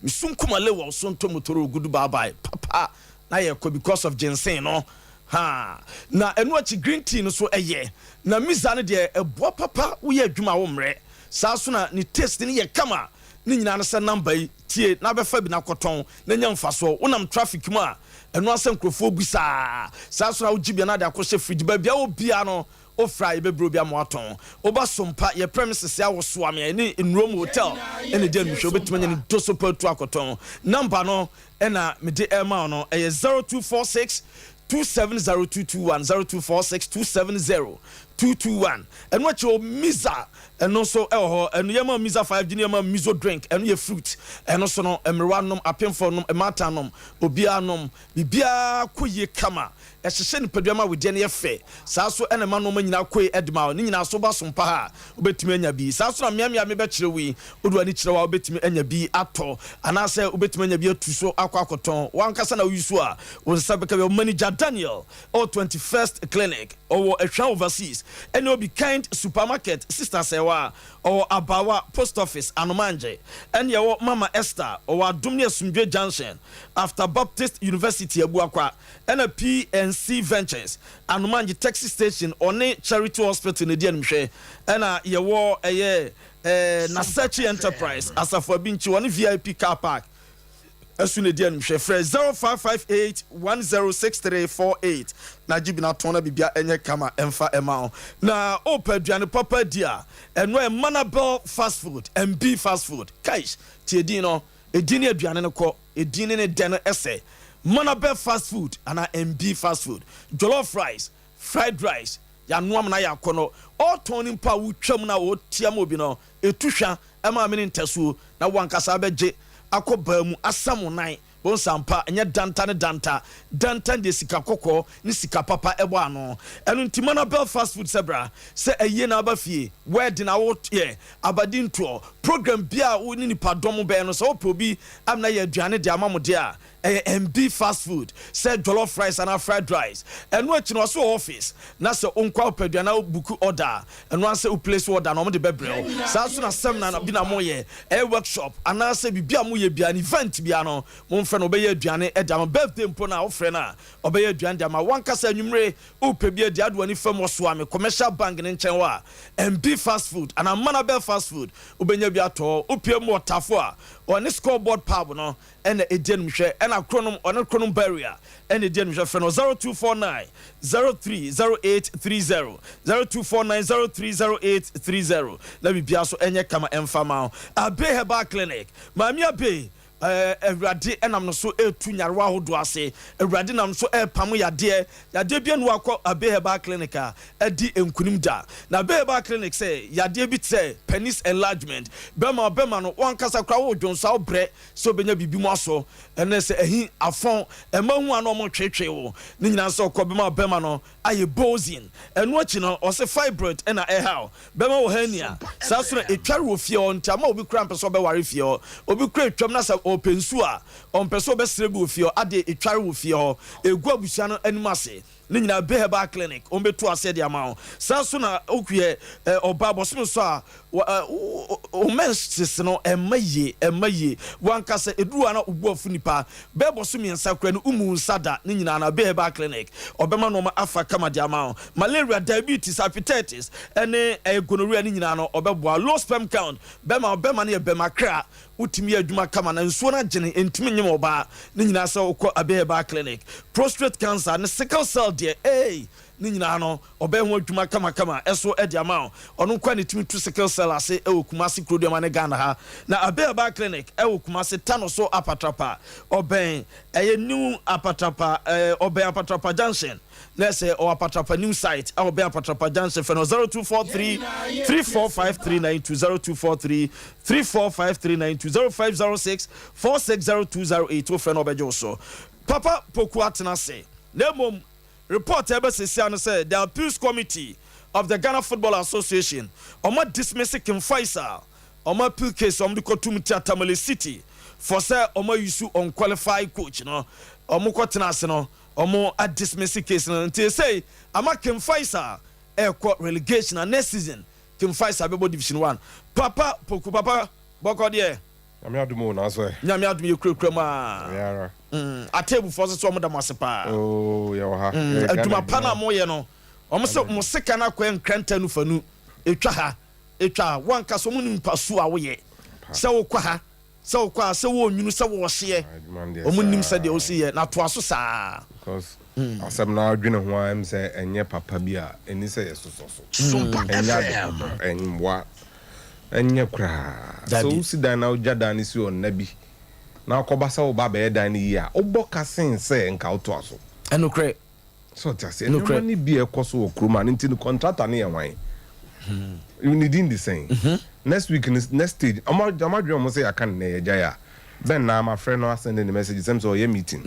D: misunkumale wɔ so ntomotoro gudu baabae papa na yɛkɔ because of ginseng no ha. Na ɛno akyi, green tea no so ɛyɛ, na Misa no deɛ ɛboa papa, woyɛ adwuma a wo mmerɛ saa so na ne taste no yɛ kama. Ne nyinaa no sɛ number yi tie na bɛfa bi na kɔtɔn na nya mfasoɔ. Wonam traffic mu a, ɛno asɛ nkurɔfoɔ bu saa saa so na wogye bia na de akɔhyɛ fridge baabi a wɔ no ofra, yɛbɛbrɛ obi ama watɔn. Woba Sompa yɛ premises a wɔsoa me ne Nnurom Hotel ɛne di anuhwɛ, wobɛtumi anya ne do so pa atu akɔtɔn. Number no ɛna mede ɛma wo no, ɛyɛ 0246 270221, 0246 270 221. Ɛno akyi wɔ Misa, ɛno nso ɛwɔ hɔ. Ɛno yɛma Misa 5G ne yɛma Miso drink, ɛno yɛ fruit. Ɛno so no, mmerewa nom, apemfoɔ nom, mmaatan nom, obiara nom, biribiara kɔ yie kama, ɛhyehyɛ nipadua ma wedeɛ no yɛ fɛ saa so, ɛna ma nneɛma nyinaa kɔ yie ɛde ma wo. Ne nyinaa so ba so mpa ha, wobɛtumi anya bi saa so. Na mmeammea mebɛkyerɛ wo yi, wode w'ani kyerɛ wo a, wobɛtumi anya bi atɔ anaasɛ wobɛtumi anya bi atu so akɔ akɔtɔn wankasa na woyi so a, wo nsa bɛka bi. Manager Daniel ɔwɔ 21st Clinic, ɔwɔ Ahwia Overseas, ɛne Obi Kind Supermarket, Sister Sɛwa ɔwɔ Abawa Post Office, Anomangye, ɛne ɛwɔ Mama Esther ɔwɔ Adom ne Asomdwe Junction after Baptist University, Abuakwa, ɛna PNC Ventures, Anomangye taxi station, ɔne Charity Hospital ne di animhwɛ. Ɛna yɛwɔ ɛyɛ Nasechi Enterprise, Asafo Abinkyi, wɔne VIP car park ɛso ne di animhwɛ. Frɛ 0558 106348 na gye bi na tɔn na biribia ɛnyɛ kama ɛmfa ɛma wo. Na ɔpɛ aduane papa di a, ɛno ɛ Manabel Fast Food, MB Fast Food. Kaish, tie din no, edin ne aduane no kɔ, edin ne ne dɛ no ɛsɛ Manabel Fast Food anaa MB Fast Food. Jollof rice, Fried rice, yɛanoa ma no ayɛ akɔnnɔ. Ɔretɔn no mpo a wotwam no a ɔretia ma obi no, ɛtu hwa ma amene ntasuo na wo ankasa abɛgye akɔ baa mu asam wo nan. Bonsa ampa, ɛnyɛ danta ne danta. Danta deɛ sika kɔkɔɔ ne sika papa ɛbɔ ano. Ɛno nti Manabel fast food sɛ bra, sɛ ayie na aba fie, wedding a woyɛ, abadintoɔ, program biara a wo ne nipa dɔm bɛyɛ no, sɛ wopɛ obi amena yɛ aduane de ama mo deɛ a, Ɛyɛ MB fast food sɛ jollof rice anaa fried rice. Ɛno akyi no ɔse wɔ office na sɛ wo nkoa wopɛ aduane na wo book order a, ɛno ara sɛ wo place order na wɔde bɛbrɛ wo. Saa nso na seminar bi na moyɛ, ɛyɛ workshop anaa sɛ biribi a moyɛ biara no event biara no momfrɛ no ɔbɛyɛ aduane de ama. Birthday mpo no a wofrɛ no a ɔbɛyɛ aduane de ama. Wankasa anwummere wopɛ bi adi a wode w'ani fam wɔ Soame commercial bank no nkyɛn hɔ a MB fast food anaa Manabel fast food wobɛnya bi atɔ. Wopue mu wɔ Tafo a ɔne scoreboard pub no ɛna ɛdi animhwɛ ɛna kronom ɔne kronom barrier ɛna ɛdi animhwɛ frɛ no 0249 030830 0249 030830 na biribiara so ɛnyɛ kama ɛmfa ma wo. Abe Herbal Clinic Maame Abe Awurade ɛnam no so ɛretu nyarewa ahodoɔ ase. Awurade nam so ɛrepamo yadeɛ. Yadeɛ bi anu akɔ Abe Herbal Clinic a adi nkunim da. Na Abe Herbal Clinic sɛ yadeɛ bi te sɛ penis enlargement, bɛma ɔbɛma no wankasa koraa wo dwonsɔ a wobrɛ sɛ ɔbɛnya biribi mu asɔ, ɛne sɛ ahi, afɔn, ɛma hu a na ɔmo tweetwee wo, ne nyinaa sɛ ɔkɔ bɛma bɛma no ayɛ bozin. Ɛno akyi no ɔse fibroid ɛna ɛhaw bɛma wɔ hernia, saa nso na ɛtware wɔ fie hɔ nti ama obi koraa mpɛ sɛ ɔbɛware fie hɔ. Obi koraa ɛtwam na sɛ ɔpɛ nsuo a ɔmpɛ sɛ ɔbɛsrɛ bi wɔ fie hɔ, adeɛ ɛtware wɔ fie hɔ, ɛgu abusua no anim ase. Ne nyinaa Bay Herbal Clinic wɔn bɛtu aseɛ de ama wo. Saa nso na woyɛ ɔbaa bɔsome so a wo menses no ɛmma yie, ɛmma yie. Wankasa ɛduru a na wo bo afu nipa. Bɛyɛ bɔsome mmiɛnsa koraa no womu wo nsa da. Ne nyinaa no Bay Herbal Clinic ɔbɛma nnoɔma afa kama de ama wo. Malaria, diabetes, hepatitis ɛne ɛyɛ gonorrhea ne nyinaa no ɔbɛboa. Low sperm count, bɛma bɛma no yɛ bɛma kra. Wotumi yɛ adwuma kama na nsuo no agyene ntumi nyem ɔbaa ne nyinaa sɛ wokɔ Abbey Herbal Clinic. Prostrate cancer ne sickle cell deɛ eei ne nyinaa no ɔbɛyɛ ho adwuma kamakama ɛso de ama wo. Ɔno nkoa na ɛtumi tu sickle cell ase ɛwɔ Kumasi Kuroduama ne Ghana ha. Na Abbey Herbal Clinic ɛwɔ Kumasi Tano so Apatrapa ɔbɛn ɛyɛ New Apatrapa ɛɛ ɔbɛn Apatrapa Junction. Na sɛ ɔwɔ Apatrapa new site a ɔbɛn Apatrapa junction fɛ no 0243 345392 0243 345392 0506 460208 wofrɛ no ɔbɛgye wo so. Papa Poku atena ase na mmom report a ɛba sesia no sɛ the appeals committee of the Ghana Football Association ɔmo dismiss King Faisal ɔmo appeal case ɔmo de kɔtum tia Tamale City for sɛ ɔmo ayusu unqualified coach no ɔmo kɔtena ase no Ɔmo a dismiss case no nti esei ama King Faisal ɛɛkɔ relegation a next season King Faisal bɛbɔ division one. Papa Poku papa bɔkɔ deɛ.
I: Nyame adom o nanso ɛ.
D: Nyame adom yɛ kurakura mu aa.
I: Nyame ara.
D: Mm Atebufoɔ nso so ɔmo da mo ase paa.
I: Oo yɛwɔ ha. Mm
D: adwuma pa no a mo yɛ no ɔmo se mo sika no akɔyɛ nkrantɛ anufanu etwa ha etwa ha wankasa ɔmo nim nipa su a woyɛ sɛ wokɔ ha Sɛ wokɔ a, sɛ wɔnwunu, sɛ wɔhyeɛ, wɔn nnim sɛdeɛ wosi yɛ, na toa so saa.
I: Because asɛm no ara dwene ho ara ɛm sɛ ɛnyɛ papa bi a ɛni sɛ yɛsosɔ so. Ɛnyɛ ade papa, ɛmmoa, ɛnyɛ koraa. Sɛ wosi dan na wogya dan no si hɔ nna bi na akɔba sɛ woba abɛyɛ dan no yie a, wobɔ ka sen sɛ nka wotoa so.
D: Ɛnokorɛ.
I: So ɔte aseɛ? Nneɛma no bi a ɛkɔ so wɔ kurom a ne nti no contractor no yɛ hwan? Ne din de sɛn? Next week no next stage ɔmo ɔmo adwene ɔmo sɛ yɛaka no nɛ yɛgyae a Ben naa mafrɛ no asɛnde ne message sɛm sɛ ɔyɛ meeting.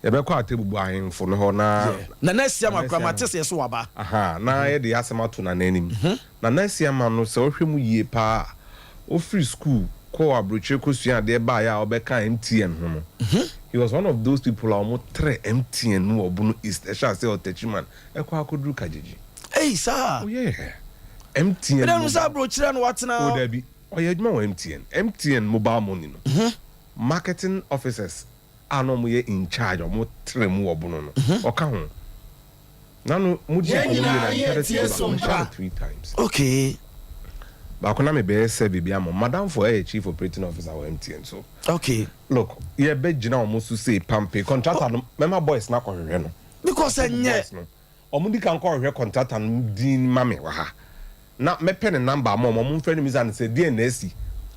I: Yɛbɛkɔ Atebubu ahemfo no hɔ na
D: Nana Asiamah koraa mate sɛ yɛse waba.
I: Aha na yɛde yɛn asɛm ato Nana anim. Nana Asiamah no sɛ wohwɛ mu yie paa a, ɔfiri sukuu kɔɔ aburokyire kɔsuaa adeɛ baeɛ a ɔbɛkaa MTN ho no, he was one of those people a wɔtrɛ MTN mu wɔ Bono East, ɛhyɛ aseɛ wɔ Techiman ɛkɔ akɔduru Kagyegye.
D: Ei saa?
I: Oh yeah. MTN
D: Mede no sɛ aburokyire na watena.
I: Oh dabi, ɔyɛ adwuma wɔ MTN. MTN mobile money no, marketing officers a na wɔyɛ in charge a wɔtrɛ mu wɔ Bono no, ɔka ho. Na no mo di nkɔmɔ wie na nkyɛrɛ ti baako mehyia no 3 times. Baako na mebɛyɛ survey bi ama madamfo ɛyɛ chief operating officer wɔ MTN so. Look, yɛbɛ gyina wɔn so sei pampe contractor no mɛma boys no akɔhwehwɛ no.
D: Because ɛnyɛ.
I: Wɔn di kan kɔhwehwɛ contractor no din ma me wɔ ha na mɛpɛ ne number ama wɔn, wɔn mfrɛ no mmisa no sɛ deɛn na asi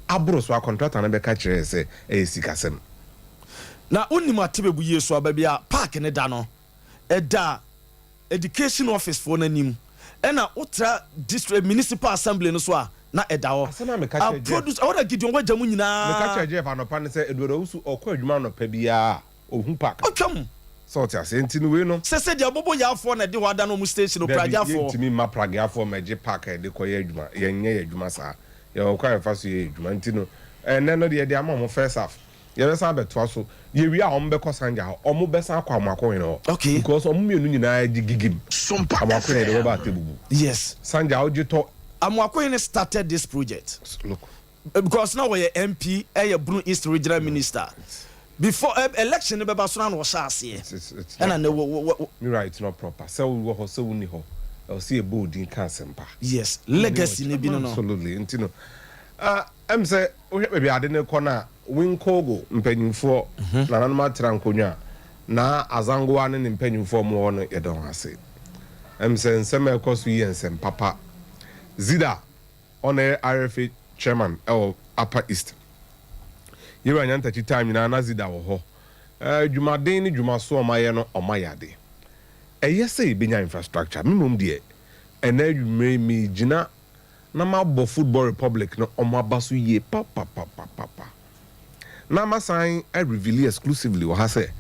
I: aboro so a contractor no bɛka kyerɛ yɛ sɛ ɛyɛ sikasɛm.
D: Na wonim Atebebu yie so a baabi a park no da no ɛda. Education office foɔ no anim, ɛna wotra district municipal assembly no so a, na ɛda hɔ.
I: Asɛm a meka kyerɛ Jeff.
D: Produce ɛhɔ na Gideon wagya mu
I: Meka
D: nyinaa.
I: kyerɛ Jeff anɔpa ne sɛ Edward Owusu ɔkɔ adwuma anɔpa biara a, ɔhu park no.
D: Ɔtwam.
I: Sɛ ɔte aseɛ nti no wei no.
D: Sɛ sɛdeɛ aboboyaafoɔ na ɛde hɔ ada no wɔn station no,
I: Dabi,
D: Pragyafoɔ.
I: yɛntumi mma Pragyafoɔ mmɛgye park a yɛde kɔyɛ adwuma. Yɛnyɛ yɛn adwuma saa. Yɛwɔ kwan a yɛfa so yɛ yɛn adwuma nti no, ɛnnɛ no deɛ yɛde ama wɔn first half. Yɛbɛsan abɛtoa so. Yɛwie a wɔn bɛkɔ Sanja hɔ. Wɔn bɛsan akɔ Amoakohene hɔ.
D: Okay.
I: Because wɔn mmienu nyinaa gye gigim.
C: Sompa
I: Amoakohene yɛde
C: FM.
I: bɛba Atebubu.
D: Yes.
I: Sanja wogye tɔ.
D: Amoakohene started this project.
I: Look.
D: Because na ɔyɛ MP, ɛyɛ Bono East Regional Minister. Before election no bɛba so na na ɔhyɛ aseɛ.
I: It's, it's
D: Ɛna
I: not
D: na wɔ wɔ wɔ.
I: Mira, it's not proper. Sɛ wowɔ hɔ, sɛ wonni hɔ, ɛwɔ sɛ yɛbɔ wo din ka asɛmpa.
D: Yes, legacy no bi no no.
I: Absolutely. Nti no, ɛm sɛ wohwɛ baabi a ade no rekɔ no a, Winkogo mpanyimfoɔ, nananom atra nkonnwa a, na Azangoa ne ne mpanyimfoɔ a wɔwɔ hɔ no, yɛda wɔn ase. Ɛm sɛ nsɛm a ɛrekɔ so yi yɛ nsɛm papa. Zida, ɔna ɛyɛ RFA chairman ɛwɔ Upper East. Yɛwura Nyantakyi time nyinaa na Zida wɔ hɔ. Dwumaden ne dwumaso a wɔayɛ no, wɔayɛ ade. Ɛyɛ sɛ yɛbɛnya infrastructure. Me mmom deɛ, ɛnnɛ anwummerɛ yi megyina na mabɔ Football Republic no wɔn aba so yie papapapapa. Na masan a reveal exclusively wɔ ha sɛ,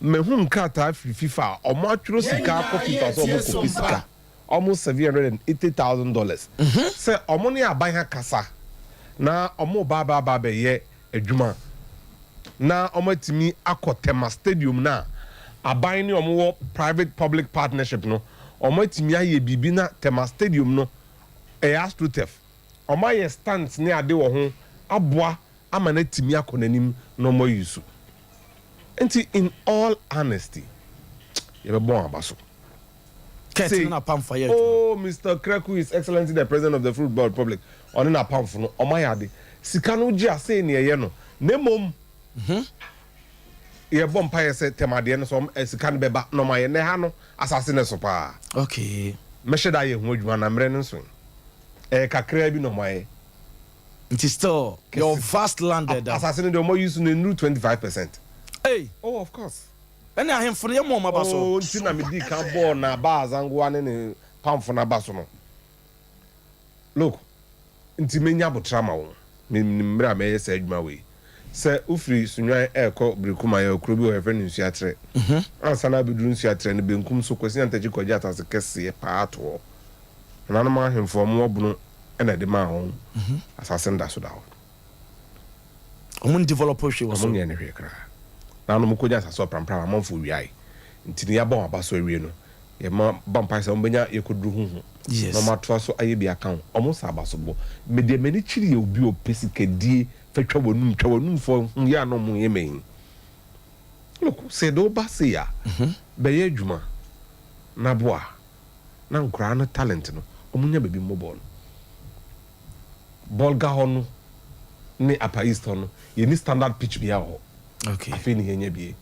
I: mahu nkrataa firi FIFA a wɔatwerɛ sika akɔ FIFA sɛ wɔkɔpɛ sika, almost $780,000, sɛ wɔn ne aban akasa na wɔreba aba aba abɛyɛ adwuma na wɔatumi akɔ Tema Stadium no a aban ne wɔn wɔ private public partnership no, wɔatumi ayɛ biribi na Tema Stadium no ɛyɛ astroturf, wɔayɛ stands ne ade wɔ ho aboa ama no atumi akɔ n'anim na wɔayi so. Nti in all honesty, yɛbɛbɔ wɔn aba so.
D: Kurt
I: Say,
D: ne n'apamfo ayɛ adwuma.
I: Oh, Mister Kreku, His Excellency the President of the Football Republic, ɔne n'apamfo no, wɔayɛ ade. Sika no wogye a, sei na yɛyɛ no. Na mmom, yɛbɔ mpaeɛ sɛ tɛm adeɛ no sɛ wɔn, eh, sika no bɛba na wɔayɛ. Na ɛha no, asase no so paa. Mɛhyɛ da ayɛ ho adwuma na mmerɛ no nso ɛyɛ kakraa bi na wɔayɛ.
D: Nti still, yɛwɔ vast land ɛda.
I: Asase no deɛ wɔn ayi so no nnuru 25%.
D: Ei!
I: Oh, of course.
D: Ɛne ahemfo no, yɛmmɔ wɔn aba so.
I: Oh, nti na medii kan bɔɔ Nabaa Azangoa ne ne pamfo no aba so no. Look, nti mɛnya aboterɛ ama wo. Menim mmerɛ a mɛyɛ saa adwuma wei. Sɛ wofiri Sunyani rekɔ Birikuma, yɛwɔ kuro bi wɔ hɔ yɛfrɛ no Nsuaterɛ. Ansa na wobɛduru Nsuaterɛ no, benkum so, Kwasi Nyantakyi kɔgye asase kɛseɛ paa to hɔ. Nananom ahemfo a wɔwɔ Bono na ɛde maa wɔn. Asase no da so da hɔ.
D: Wɔn ndevelop hwee wɔ so.
I: Wɔn nyɛ no hwee koraa. Na wɔn kɔnya asase wɔ Prampram, amanfoɔ wiae. Nti no yɛabɔ wɔn aba so awie no, yɛma bɔ mpae sɛ wɔbɛnya yɛkɔduru ho hu. Na wɔn atoa so ayɛ bi aka ho. Wɔn nsa aba so bɔ. Me deɛ m'ani kyiri yɛ obi a ɔpɛ sikadie fa twa w'anum, twa w'anum fɔ ho yɛ a na wɔn yɛ mɛyi. Look, sɛ yɛde wo ba sei a, bɛyɛ adwuma na boa na nkoraa no talent no wɔn nya baabi mmɔ bɔɔl no. Bolga hɔ no ne Upper East hɔ no, yɛnni standard pitch biara wɔ hɔ. Afei ne yɛanya bie.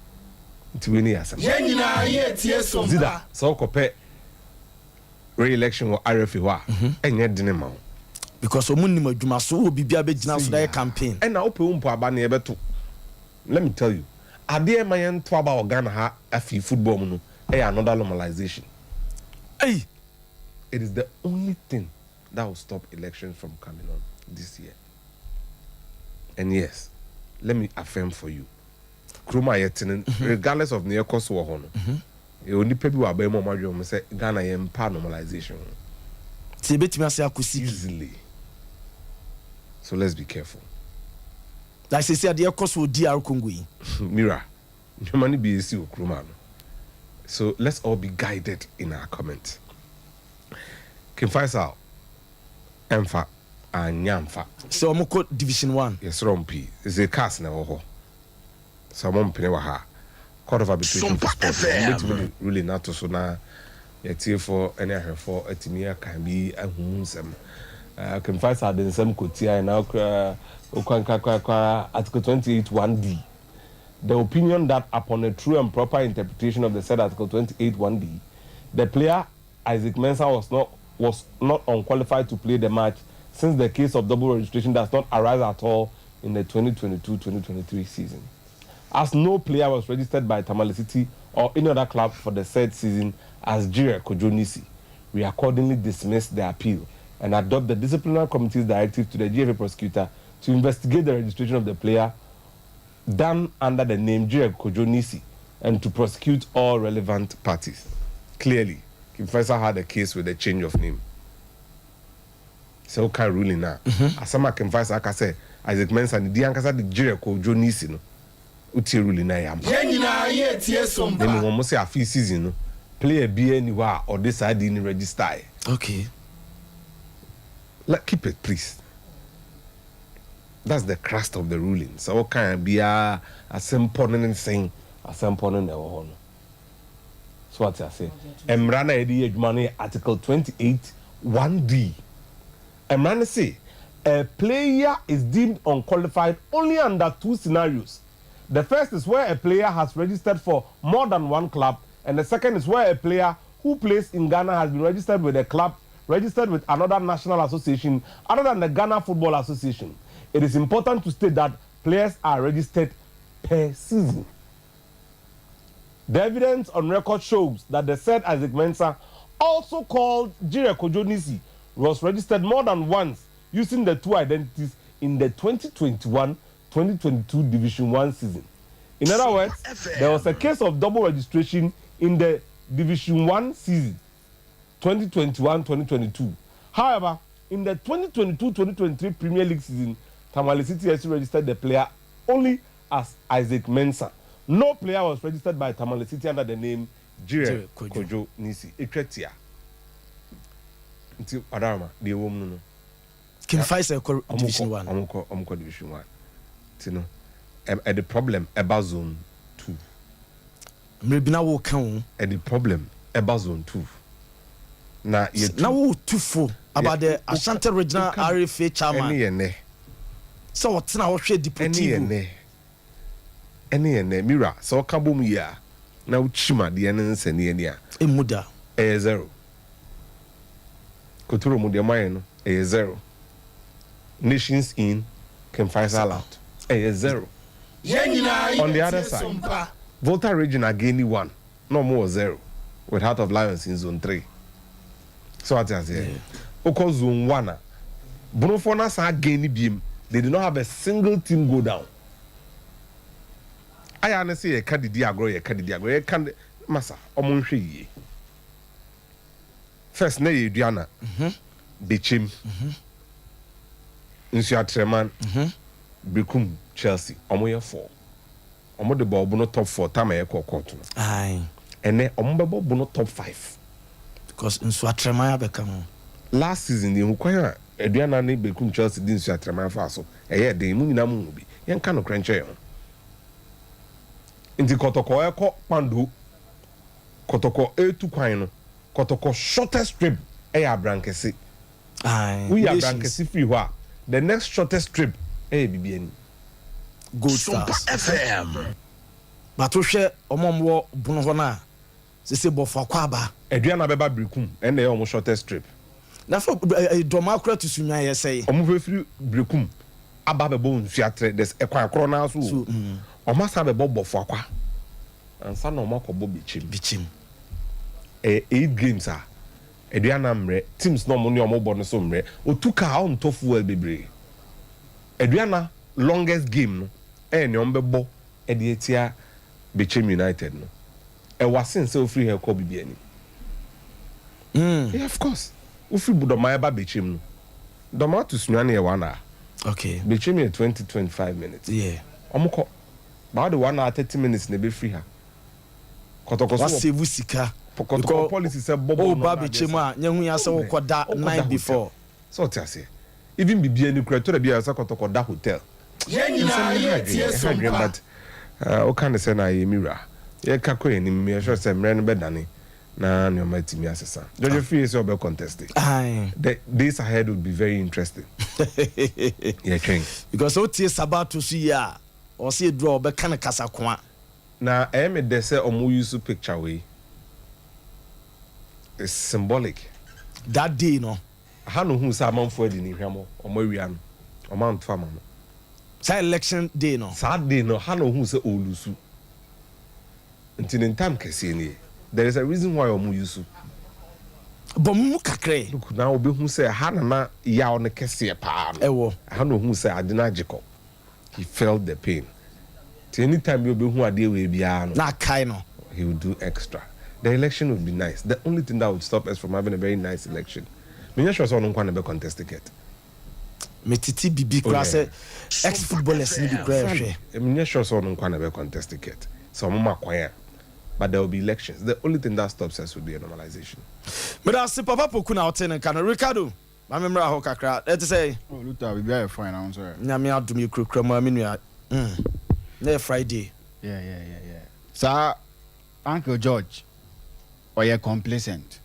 I: Nti wei ne yɛ asɛm.
J: Yɛn nyinaa yɛ tie som
I: Zida,
J: pa.
I: sɛ wokɔpɛ re-election wɔ RFA hɔ a, ɛnyɛ dene ma wo.
D: Because wɔn nim adwuma so, wowɔ biribi a bɛgyina so de ayɛ campaign.
I: Ɛna wopɛ wo mpo aba no yɛbɛto. Let me tell you, adeɛ a ɛma yɛnto aba wɔ Ghana ha afei football mu no ɛyɛ another normalization.
D: Ei!
I: It is the only thing that will stop elections from coming on this year. And yes, let me affirm for you, kurom a yɛte no, regardless of nea ɛkɔ so wɔ hɔ no, yɛwɔ nnipa bi wɔ aban mu a wɔadwene wɔn sɛ Ghana yɛmpa normalization ho.
D: Nti yɛbɛtumi ase akɔ siki.
I: Easily. So let's be careful.
D: Like seesei adeɛ ɛkɔ so wɔ DR Congo yi.
I: Mira, nneɛma no bi resi wɔ kurom ano. So let's all be guided in our comments. King Faisal ɛnfa anyɛ amfa.
D: Sɛ ɔmo kɔ division one.
I: Yɛsrɛ ɔmo pii. Sese cars na ɛwɔ hɔ. Sɛ ɔmo mpene wɔ ha a, Court of Arbitration for
C: Sompa
I: Sport no, ɔmo
C: FM.
I: bɛtumi de ruling no ato so na yɛtiefoɔ ne ahwɛfoɔ atumi aka bi ahu mu nsɛm. King Faisal de nsɛm kɔ tiae na okura okwankakwakwa Article 28 1D. The opinion that upon a true and proper interpretation of the said Article 28 1D, the player Isaac Mensah was not was not unqualified to play the match since the case of double registration does not arise at all in the 2022-2023 season. As no player was registered by Tamale City or any other club for the said season as Jireh Kojo Nisi, we accordingly dismiss the appeal and adopt the disciplinary committee's directive to the GFA prosecutor to investigate the registration of the player done under the name Jireh Kojo Nisi and to prosecute all relevant parties. Clearly, King Faisal had a case with the change of name. Sɛ woka ruling a, asɛm a King Faisal aka sɛ Isaac Mensah ne din ankasa de Jireh Kojo Nisi no, wotie ruling no a ɛyɛ ampa.
J: Yɛn nyinaa yɛ tie so
I: Na mmom
J: mpa.
I: wɔn sɛ afei season no, player biara nni hɔ a ɔde saa din no register ɛ. Let keep it please. That's the crust of the ruling. Sɛ woka biara asɛmpɔ no ne sɛn asɛmpɔ no na ɛwɔ hɔ no. So ate ase. Mmara no a yɛde yɛ adwuma no yɛ Article 28 1D. Mmara no se a player is deemed unqualified only under two scenarios. The first is where a player has registered for more than one club, and the second is where a player who plays in Ghana has been registered with a club registered with another national association other than the Ghana Football Association. It is important to state that players are registered per season. The evidence on record shows that the said Isaac Mensah, also called Jireh Kojo Nisi, was registered more than once using the two identities in the 2021-2022 Division 1 season. In other words, there was a case of double registration in the Division 1 season 2021-2022. However, in the 2022-2023 Premier League season, Tamale City SC registered the player only as Isaac Mensah. No player was registered by Tamale City under the name Jireh
D: Kojo.
I: Kojo Nisi. Etwa tia. Nti Adarama, deɛ ɛwɔ mu no.
D: King Faisal kɔ
I: Ɔmo
D: Division
I: kɔ
D: 1.
I: Ɔmo kɔ Division 1. Ti no, ɛde problem ɛba Zone 2.
D: Mmerɛ bi na woka wo.
I: Ɛde problem ɛba Zone 2. Na yɛtu
D: Na wotu fo about the Ashanti Regional RFA chairman.
I: Ɛne yɛ nɛ.
D: Sɛ ɔtena hɔ hwɛ
I: Ɛne yɛ
D: Deportivo.
I: nɛ. Ɛne yɛ nɛ. Mira, sɛ ɔka bom yi a, na wokyim adeɛ ne nsɛnniɛ ni a.
D: Emu da.
I: Ɛyɛ zero. Kotoro mu deɛ ɔmo no ɛyɛ zero. Nations in, King Faisal out. Ɛyɛ zero.
J: Yɛn nyinaa
I: On the
J: yɛ
I: other
J: tie
I: side,
J: so mpa.
I: Volta Region again one, no more zero, with Heart of Lions in Zone 3. So what I say? Oko Zone 1 a, Bonofo na san gain biem. They did not have a single team go down. Aya ne say yɛka didi agorɔ, yɛka didi agorɔ, yɛka masa ɔmo nhwɛ yie. First na yɛ Aduana, Bechem, Nsuatreman, Berekum Chelsea, ɔmo yɛ four. Ɔmo de bɔ ɔbo no top four time a yɛkɔ court no. Ɛnɛ ɔmo bɛbɔ bo no top five.
D: Because Nsuatreman abɛka ho.
I: Last season deɛ ehu kwan a Aduana ne Berekum Chelsea di Nsuatreman fa so ɛyɛ den mu nyinaa mu hu bi. Yɛnka no korɛ nkyɛn ho. Nti Kɔtɔkɔ ɛkɔ Kpando, Kɔtɔkɔ etu kwan no, Kɔtɔkɔ shortest trip ɛyɛ Abrankɛse. Woyi Abrankɛse firi hɔ a, the next shortest trip ɛyɛ Bibiani.
D: Gold Stars.
C: FM.
D: But wohwɛ ɔmo a ɔmo wɔ Bono hɔ no a, sese bɔfo akɔ aba.
I: Aduana bɛba Berekum ɛna ɛyɛ ɔmo shortest trip.
D: Na fɛ ɛ dɔm akora to Sunyani yɛ sɛyi.
I: Ɔmo fɛ firi Berekum aba bɛbɔ Nsuatrɛ des ɛkwan korɔ naa so o. Ɔmo asan bɛbɔ bɔfo akwa ansa na ɔmo akɔbɔ Bechem.
D: Bechem.
I: Ɛyɛ eight games a Aduana mmerɛ teams na ɔmo ne ɔmo bɔ no so mmerɛ otu kaa ɔntɔ fuel bebree. Aduana longest game no ɛyɛ nea ɔmo bɛbɔ ɛde etia Bechem United no, ɛwɔ asen sɛ ofiri ha kɔ Bibiani. Yeah, of course, ofiri Dɔmaa ɛba Bechem no, Dɔmaa to Sunyani yɛ 1 hour. Bechem yɛ 20, 25 minutes. Ɔmo kɔ baa de 1 hour 30 minutes na ebɛfiri ha. Kɔtɔkɔ so
D: Wa save sika.
I: Kɔtɔkɔ policy sɛ bɔ bɔɔl
D: O ba Bechem a nyɛ hu ya sɛ wokɔ da night before.
I: Sɛ ɔte aseɛ, even Bibiani kura tɔrɔ bi a sɛ Kɔtɔkɔ da hotel.
J: Yɛn nyinaa yɛ tie so mpa.
I: But ɔka ne sɛ na yɛ mi wura yɛka kɔ yɛn anim, yɛhwɛ sɛ mmerɛ no bɛdane na nneɛma atumi asesa. Jɔjɔ fie sɛ ɔbɛ contest. The days ahead would be very interesting. Yɛtwɛn.
D: Because o tie Sabato so yie a, ɔsɛ eduru a ɔbɛka ne kasa koa.
I: Na ɛyɛ mi dɛ sɛ ɔmo use picture wei, it's symbolic.
D: That day no.
I: Ha no hu sɛ amanfoɔ adi ne hwam, ɔmo awia no, ɔmo anto ama no.
D: Saa election day no.
I: Saa day no ha na ohuu sɛ ɔɔlusu. Nti ne ntam kɛseɛ nie. There is a reason why ɔmo use.
D: Bɔ mu kakra yi.
I: Look now obehu sɛ ha na na yaw no kɛseɛ paa no.
D: Ɛwɔ.
I: Ɛha na ohuu sɛ ade no agye kɔ. He felt the pain. Nti anytime bi a obehu adeɛ wei biara no.
D: Na akae no.
I: He will do extra. The election would be nice. The only thing that would stop us from having a very nice election, menyɛ sure sɛ ɔno nko ara na ɛbɛ contest ticket.
D: Metete bibi koraa sɛ ex footballers no bi koraa ɛhwɛ.
I: Menyɛ sure sɛ ɔno nko ara na ɛbɛ contest ticket. Sɛ ɔmo ma kwan a. But there will be elections. The only thing that stops us would be a normalization.
D: Medase papa Poku na wote ne nka no. Ricardo, ma me mmra hɔ kakra. Ɛte sɛn?
K: Oh Luther, biribiara yɛ fine na wo nso ɛ?
D: Nyame adom yɛkurakura mu ara me nua. Mm, nnɛ yɛ Friday.
K: Yeah, yeah, yeah, yeah. Saa Uncle George, ɔyɛ complacent.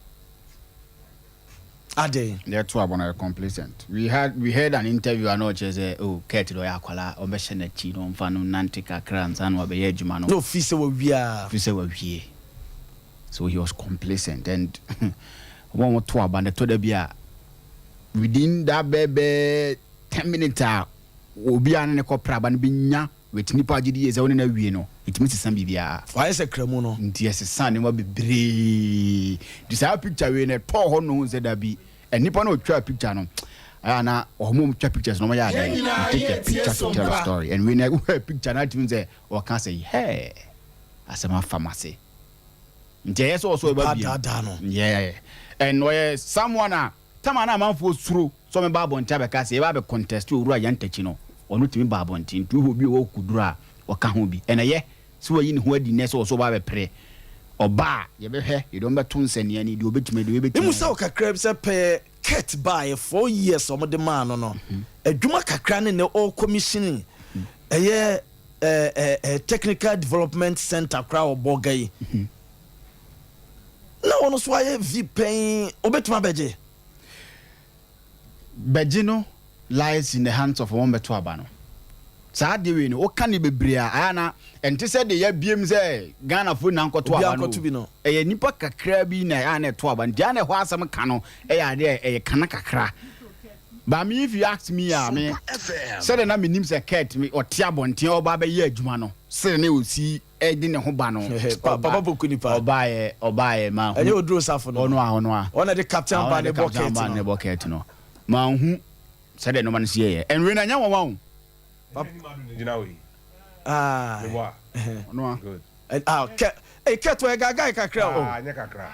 D: Adɛn?
K: Deɛ ɛto abɔ no ɔyɛ complacent. We had we heard an interview a na ɔkyerɛ sɛ oh Kurt deɛ ɔyɛ akwadaa ɔbɛhyɛ n'akyi na ɔmfa no nnante kakra ansa na wabɛyɛ adwuma no.
D: Na ɔfii sɛ wawie a.
K: Ɔfii sɛ wawie. So he was complacent and wɔn a wɔto aba no ɛtɔ da bi a within that bɛɛbɛɛ 10 minutes a obiara ne ne kɔpra aba no bɛnya with nipa a ɔgye di yie sɛ wo ne no awie no, ɛtumi sesa biribiara.
D: Wayɛ sɛ kramu no.
K: Nti ɛsesa nneɛma bebree. Nti saa picture wei no ɛtɔɔ hɔ no sɛ dabi, nnipa no ɔtwaa picture no, ayɛ a na wɔn a wɔtwa pictures no wɔyɛ adeɛ. You take a picture to tell a story. And wei no wohwɛ picture no atumi sɛ ɔka sɛ hɛɛ asɛm afa m'ase. Nti ɛyɛ sɛ ɔsɔ ɛba
D: biem.
K: Yeah. And ɔyɛ someone a Tam a na amanfoɔ suro sɛ wɔbɛba abɔnten abɛka sɛ yɛba abɛ contest Owura Yantakyi no, ɔno tumi ba abɔnten. Nti wohwɛ obi a ɔwɔ akokoduro a, ɔka ho bi. And ɛyɛ sɛ wayi ne ho adi nnɛ sɛ ɔsɛ ɔba abɛpere. Ɔba a, yɛbɛhwɛ, yɛde wɔn bɛto nsania ni, deɛ ɔbɛtumi, deɛ ɔbɛtumi
D: Memu sɛ
K: ayɛ.
D: wo kakra bi sɛ pɛɛ Kurt baeɛ 4 years a wɔde maa no no, adwuma kakra ne nnɛ ɔrecommissione ɛyɛ ɛɛ technical development centre koraa wɔ Bolga yi. Na ɔno nso ayɛ vi pɛn, obɛtumi abɛgye.
K: Bɛgye no lies in the hands of wɔn bɛto aba no. Saa adeɛ wei no, woka ne bebree a, ayɛ na ɛnte sɛ de yɛabiem sɛ Ghanafoɔ nyinaa nkɔto
D: Obiara
K: aba no.
D: nkɔto bi no.
K: Ɛyɛ nnipa kakra bi na ɛyɛ a na ɛto aba no. Nti ɛyɛ a na ɛhɔ asɛm ka no ɛyɛ adeɛ a ɛyɛ kana kakra. But me if you ask me a, me sɛdeɛ na menim sɛ Kurt me ɔte abɔnten a ɔba abɛyɛ adwuma no, sɛdeɛ na ɔsi de ne ho ba no,
D: Papa Poku nipa.
K: Ɔbaeɛ, ɔbaeɛ, manhu.
D: Ɛnyɛ Oduro Safo no.
K: Ɔno a, ɔno a.
D: Ɔno na ɛde Captain
K: Ah, ɔno
D: Aba
K: na
D: ne
K: ɛde
D: bɔ
K: Captain
D: Kurt
K: Aba
D: no.
K: ne bɔ Kurt no. Manhu sɛdeɛ nneɛma no si yɛeɛ. And wei no ɛnyɛ nwanwa o.
I: Gyina hɔ yi.
D: Ah.
I: Meboa.
K: Ɔno a.
I: Good.
D: Ah, Kurt, eh, Kurt ɔyɛ gagae kakra o.
I: Ah, nyɛ kakra.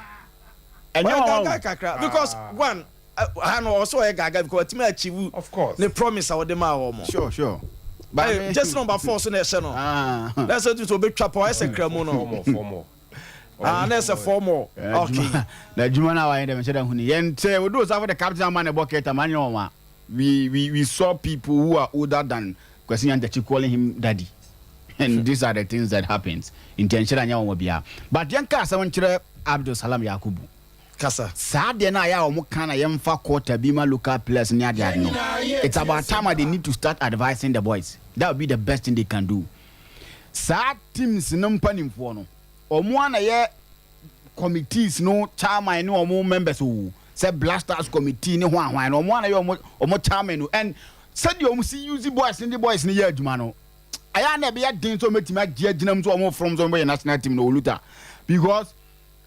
K: Ɛnyɛ
D: Ɔyɛ
K: nwanwa o.
D: gagae kakra because one ha no ɔsɛ ɔyɛ gaga because ɔtumi achieve
I: Of course.
D: ne promise a ɔde maa wɔn.
K: Sure. But
D: Ɛyɛ just number four so na ɛhyɛ no.
K: Ah.
D: Na ɛsɛ sɛ obetwa pa ɔyɛ sɛ kramu
I: Four
D: no.
I: more, four more.
D: Ah, na ɛsɛ four more. Okay.
K: Na adwuma no a wayɛ dɛ mehyɛ da hu ni. Yɛn sɛ Oduro Safo de Captain Ama ne bɔ Kurt ama nyɛ nwanwa. We saw people who are older than Kwesi Nyantakyi calling him daddy. And these are the things that happens. Nti ɛnhyɛ da nyɛ nwanwa biara. But yɛnka asɛm nkyerɛ Abdul Salam Yakubu.
D: Kasa.
K: Saa deɛ no a yɛ a wɔn ka na yɛmfa quota bi ma local players ne ade ade no. It's about time they need to start advising the boys. That would be the best thing they can do. Saa teams no mpanimfoɔ no, wɔn a na yɛ committees no chairman ne wɔn members o sɛ Black Stars committee ne ho ahwan no wɔn a na yɛ wɔn chairman no and sɛdeɛ wɔn si use boys ne de boys ne yɛ adwuma no, ɛyɛ a na ɛbɛyɛ den sɛ wɔn bɛtumi agye agyina mu sɛ wɔn from sɛ wɔn bɛyɛ national team no oluta, because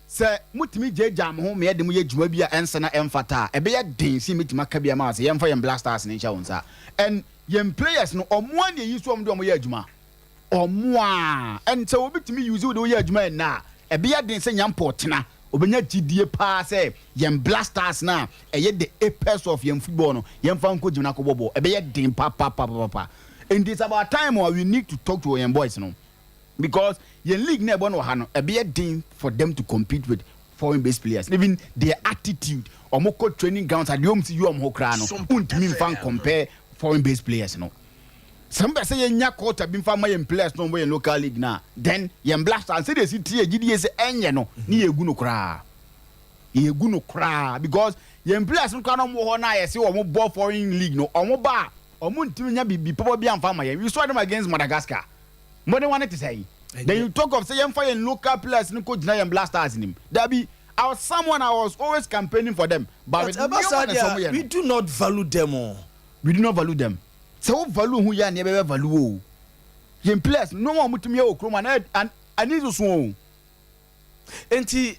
K: sɛ motumi gyaagyaa mo ho ma yɛde mo yɛ dwuma bi a ɛnsɛ na ɛmfata a, ɛbɛyɛ den sɛ yɛbɛtumi aka bi ama wo sɛ yɛmfa yɛn Black Stars no nhyɛ wo nsa. And yɛn players no, ɔmo a na ɛyi so ɔmo de ɔmo yɛ adwuma. Ɔmo a. And sɛ obi tumi use wo de woyɛ adwuma ɛnnɛ a, ɛbɛyɛ den sɛ Nyampɔ ɔkyena ɔbɛnya gyidie paa sɛ yɛn Black Stars no a ɛyɛ the apex of yɛn football no, yɛmfa nkɔ gyina akɔbɔ bɔɔl. Ɛbɛyɛ den papapapapa. Nti it's about time a we need to talk to yɛn boys no. Because yɛn league na ɛbɔ no wɔ ha no, ɛbɛyɛ den for them to compete with foreign based players. Even their attitude, ɔmo kɔ training grounds adeɛ ɔmo si yi ɔmo ho koraa no, wontumi nfa compare foreign based players no. Sɛ mo bɛ sɛ yɛnya quota bi nfa ma yɛn players no ɔmo yɛn local league na then yɛn Black Stars sɛdeɛ esi tie gyidie sɛ ɛnyɛ no ne yɛ egu no koraa, yɛ egu no koraa, because yɛn players no koraa na ɔmo wɔ hɔ na yɛsɛ ɔmo bɔ foreign league no, ɔmo ba a ɔmo ntumi nya bibi papa bi anfa ma yɛn. We saw them against Madagascar, mmɔden wa ne te sɛ yi. Then you talk of say yɛmfa yɛn local players no kɔ gyina yɛn Black Stars nim. Dabi, I was someone I was always campaigning for them, but
D: But
K: with
D: ɛba saa
K: nneɛma na sɛ ɔmo
D: deɛ
K: yɛ
D: we
K: no
D: do not value them o.
K: We do not value them. Sɛ wo value ho yie a na yɛbɛbɛ value wo o. Yɛn players no nneɛma a wɔtumi yɛ wɔ kurom ha no ani soso o.
D: Enti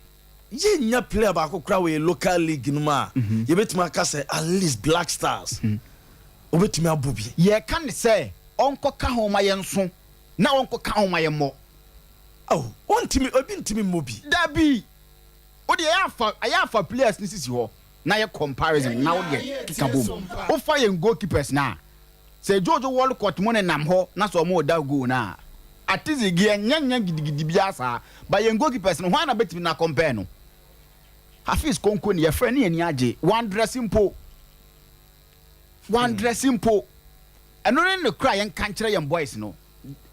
D: yɛnnya player baako koraa wɔ yɛn local league no mu a yɛbɛtumi aka sɛ at least Black Stars ɔbɛtumi abɔ bi.
K: Yɛka no sɛ ɔnkɔka ho ma yɛnso na ɔnkɔka ho ma yɛmmɔ.
D: Oh, ɔntumi, obi ntumi mmɔ bi.
K: Dabi! Wo deɛ ɛyɛ afa, ɛyɛ afa players no sisi hɔ na yɛ comparison na wo deɛ keka bom. Wofa yɛn goalkeepers no a, Sɛ Jojo Walcott mo nenam hɔ na sɛ ɔmo reda goal no a, Atizigi ɛnyɛ nyɛ gidigidi biara saa, but yɛn goalkeepers no hwan na bɛtumi no akɔmpɛɛ no? Hafiz Konkoni yɛfrɛ no yɛn ani agye, wandrɛse mpo, wandrɛse mpo. Ɛno ne nokorɛ a yɛnka nkyerɛ yɛn boys no.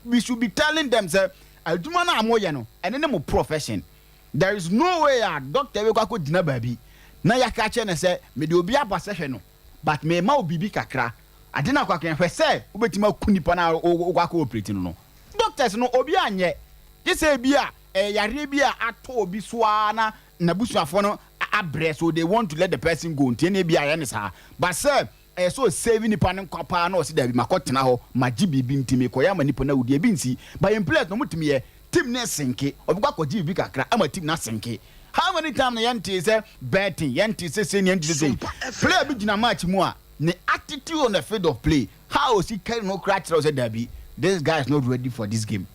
K: We should be telling them sɛ adwuma no a moyɛ no, ɛno ne mo profession. There is no way a doctor bɛkɔ akɔgyina baabi na yɛaka akyerɛ no sɛ mede obi aba sɛ hwɛ no, but mema wo biribi kakra, ade no akɔ akɔyɛ, hwɛ sɛ wobɛtumi aku nipa no a wokɔ akɔ operate no no. Doctors no, obi anyɛ, gye sɛ ebi a ɛyɛ yareɛ bi a atɔ obi so ara na n'abusuafoɔ no abrɛ, so they want to let the person go, nti ɛnna ebi a ɛyɛ no saa. But sɛ ɛyɛ sɛ ɔsave nipa no nkwa paa na ɔse daabi makɔ tena hɔ, magye biribi nti mekɔyɛ ama nipa no awu deɛ, ebi nsi. But yɛn players no wɔtumi yɛ, team no resenke, ɔbɛkɔ akɔgye biribi kakra ama team no asenke. How many times na yɛntee sɛ betting, yɛntee sɛ sei na yɛntee sɛ sei. Player bi gyina match mu a, ne attitude on the field of play, how osi carry no koraa kyerɛ wo sɛ dabi, this guy is not ready for this game.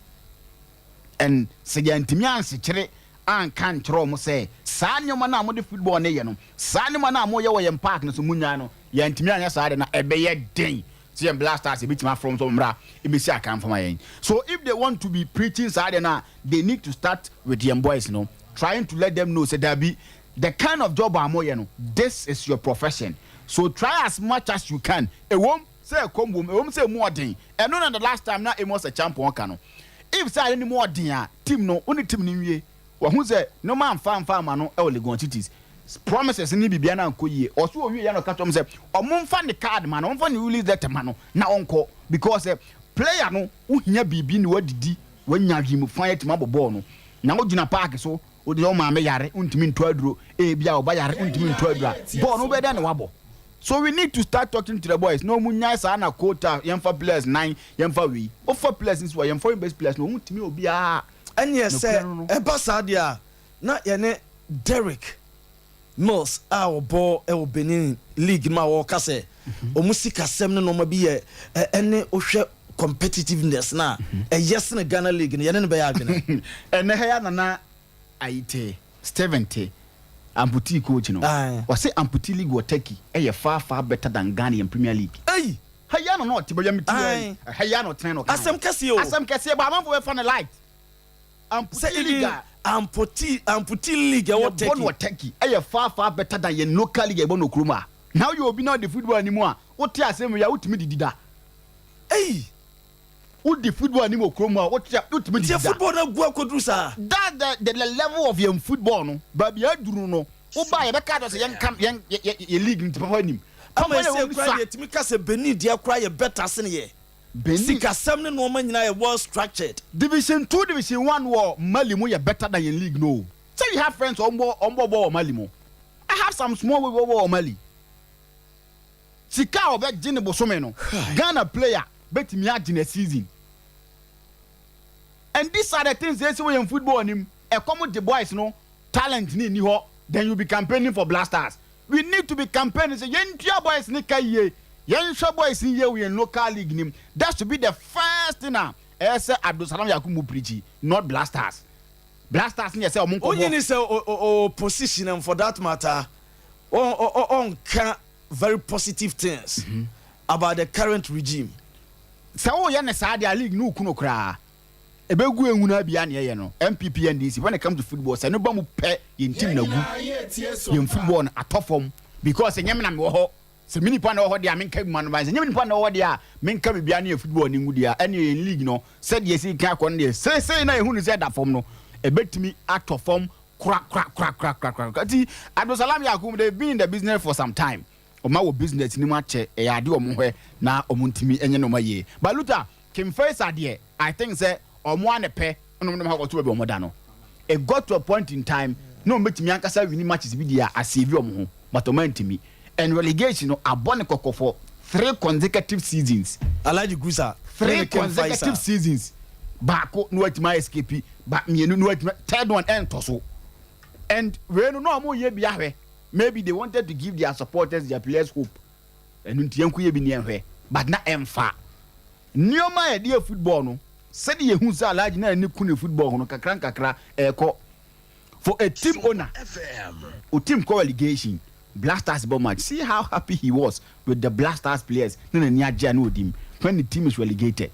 K: And sɛ yɛantumi ansekyere anka ankyerɛ wɔn sɛ saa nneɛma no a mode football no yɛ no, saa nneɛma no a moyɛ wɔ yɛn park no so munnyae no, yɛantumi anyɛ saa de no a, ɛbɛyɛ den sɛ yɛn Black Stars yɛbɛtumi afrɛ wɔn sɛ wɔmmra mmɛsi akan mfa ma yɛn. So if they want to be preaching saa adeɛ no a, they need to start with yɛn boys no, trying to let them know sɛ dabi, the kind of job a moyɛ no, this is your profession, so try as much as you can. Ɛwom sɛ ɛkɔm wom, ɛwom sɛ ɛmu ɔden, ɛno na the last time na Amos Acheampong ka no, if sɛ ade no mu ɔden a, team no, wo ne team no nwie. Wahu sɛ nneɛma amfa amfa amma no wɔ Legon Cities. Promises ne biribiara no ankɔ yie. Ɔso ɔwie yɛ na ɔka kyerɛ wɔn sɛ wɔmfa ne card ma no, wɔmfa ne release letter ma no na ɔnkɔ because sɛ player no wohia biribi na wadidi, wanya hwim fan atumi abɔ bɔɔl no na wogyina park so wode wo maame yare wontumi ntɔ aduro, ebia wo ba yare wontumi ntɔ aduro a, bɔɔl no wobɛyɛ dɛn na wabɔ? So we need to start talking to the boys na wɔn nyae saa na quota yɛmfa players nan yɛmfa wei. Wofa players nso a yɛn foreign based players no wɔn ntumi obiara.
D: Ɛnneɛ sɛ ɛba saa deɛ a, na yɛne Derrick Mills a ɔbɔ wɔ Benin league no mu a wɔka sɛ wɔn sikasɛm ne nneɛma bi yɛ ɛne wohwɛ competitiveness no a ɛyɛ sene Ghana league no, yɛne no bɛyɛ adwene.
K: Ɛnɛ ha yi a Nana ayi te, Steven te, Amputee coach no, ɔse Amputee league wɔ Turkey yɛ far far better than Ghana yɛn Premier League.
D: Ei!
K: Ha yi ara na na ɔte baabi a mete yi, ha yi ara na ɔtena na ɔka.
D: Asɛm kɛseɛ o.
K: Asɛm kɛseɛ but amanfoɔ bɛfa no light.
D: Sɛ
K: Amputee
D: even
K: league a.
D: Amputee amputee league ɛwɔ
K: Yɛbɔ
D: Turkey.
K: no wɔ Turkey ɛyɛ far far better than yɛn local league a yɛbɔ no wɔ kurom ha. Na woyɛ obi na wode football anim a, wote asɛm wei a wotumi didi da.
D: Ei!
K: Wodi football anim wɔ kurom ha a, wote a wotumi didi
D: Nti
K: da.
D: football no agu akɔduru saa?
K: That's the the the level of yɛn football no. Baabi a aduru no, woba a yɛbɛka akyerɛ wo sɛ yɛnka yɛn yɛ yɛ league no nti papa nim.
D: Ama
K: Papa yɛ
D: ɛsei
K: wɔn
D: koraa
K: sua.
D: deɛ yɛtumi ka sɛ Benin deɛ koraa yɛ better sene yɛ.
K: Benin.
D: Sikasɛm ne nnoɔma nyinaa yɛ well structured.
K: Division two, division one wɔ Mali mu yɛ better than yɛn league no o. Sɛ you have friends a wɔn bɔ wɔn bɔ bɔɔl wɔ Mali mu. I have some small wey bɔ bɔɔl wɔ Mali. Sika a ɔbɛ gye ne bosome no, Ghana player bɛtumi agye no a season. And these are the things esi wɔ yɛn football nim. Ɛkɔm de boys no, talent no nni hɔ, then you be campaigning for Black Stars. We need to be campaigning sɛ yɛntua boys no ka yie, yɛnhwɛ boys no yie wɔ yɛn local league no mu. That should be the first thing a ɛyɛ sɛ Abdulsalam Yakubu preachi, not Black Stars. Black Stars no yɛ sɛ wɔn nkɔbɔ.
D: Wonye ni sɛ ɔwɔ position and for that matter ɔnka very positive things about the current regime.
K: Sɛ woyɛ no saa deɛ a league no woku no koraa. Ɛbɛgu ehunu abia nea ɛyɛ no NPP NDC when it comes to football sɛ ɛno ba mu pɛ yɛn team no agu yɛn football no atɔ fam because ɛnyɛ me na mewɔ hɔ sɛ me nipa na ɛwɔ hɔ deɛ a menka bi ma no ba sɛ ɛnyɛ me nipa na ɛwɔ hɔ deɛ a menka biribiara ne yɛn football no ngu deɛ a ɛne yɛn league no sɛdeɛ ɛsi kan akɔ no deɛ seesei na yɛhu no sɛ ɛda fam no ɛbɛtumi atɔ fam korakorakorakorakorakora nti Abdulsalam Yakubu they've been in the business for some time ɔma wɔ business no mu akyɛ ɛyɛ adeɛ ɔmo hwɛ na ɔmo ntumi nyɛ nneɛma yie but Luther King Faisal deɛ I think sɛ ɔmo ara na ɛpɛ na ɔmo de ɔmo akɔto baabi a ɔmo da no. It got to a point in time na ɔmo bɛtumi ankasa awini matches bi deɛ a asave ɔmo ho but ɔmo antumi and relegation no abɔ ne kɔkɔ for Three consecutive seasons.
D: Alhaji Gusa.
K: Three consecutive seasons. Baako na watumi escape ba mmienu na watumi third one ɛntɔ so. And wei no na wɔn yɛ bi ahwɛ maybe they wanted to give their supporters their players hope. Ɛno nti yɛn ko yɛ bi ni ɛhwɛ but na ɛnfa. Nneɛma a yɛde yɛ football no sɛde yɛhu sɛ Alhaji na ani ku ne football ho no kakra nkakra ɛɛkɔ for a team owner o team kɔ relegation Black Stars bɔ match see how happy he was with the Black Stars players na n'ani agye a na odim when the team is relegated.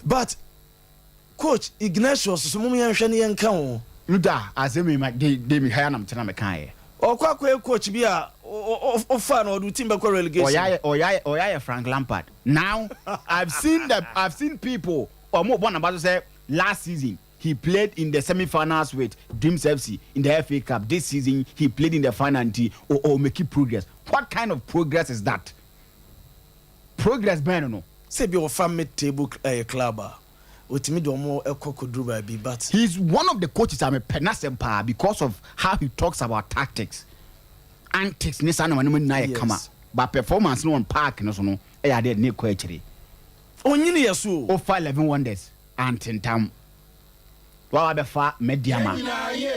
D: But coach Ignatius so mom yɛnhwɛ ne yɛnka ho.
K: Luta asɛm yi ma de de mi ha na metena meka yɛ.
D: Ɔkɔ akɔyɛ coach bi a ɔfa na ɔde team bɛkɔ relegation.
K: Ɔyɛ ɔyɛ ɔyɛ Frank Lampard. Now I've seen people ɔmo bɔ naba so sɛ last season he played in the semi-finals with Dreams FC in the FA Cup. This season he played in the final nti o make progress. What kind of progress is that? Progress bɛn no.
D: Sɛ bi ɔfa mid table club a otumi de ɔmo ɛkɔ koduru baabi but.
K: He's one of the coaches I'm a penasem paa because of how he talks about tactics, antics ne saa na wɔn nyinaa yɛ kama but performance no on park no so no ɛyɛ adeɛ ne kɔ akyire.
D: Onyini yɛ so o.
K: Ofa Eleven Wonders antentam wa bɛfa Medeama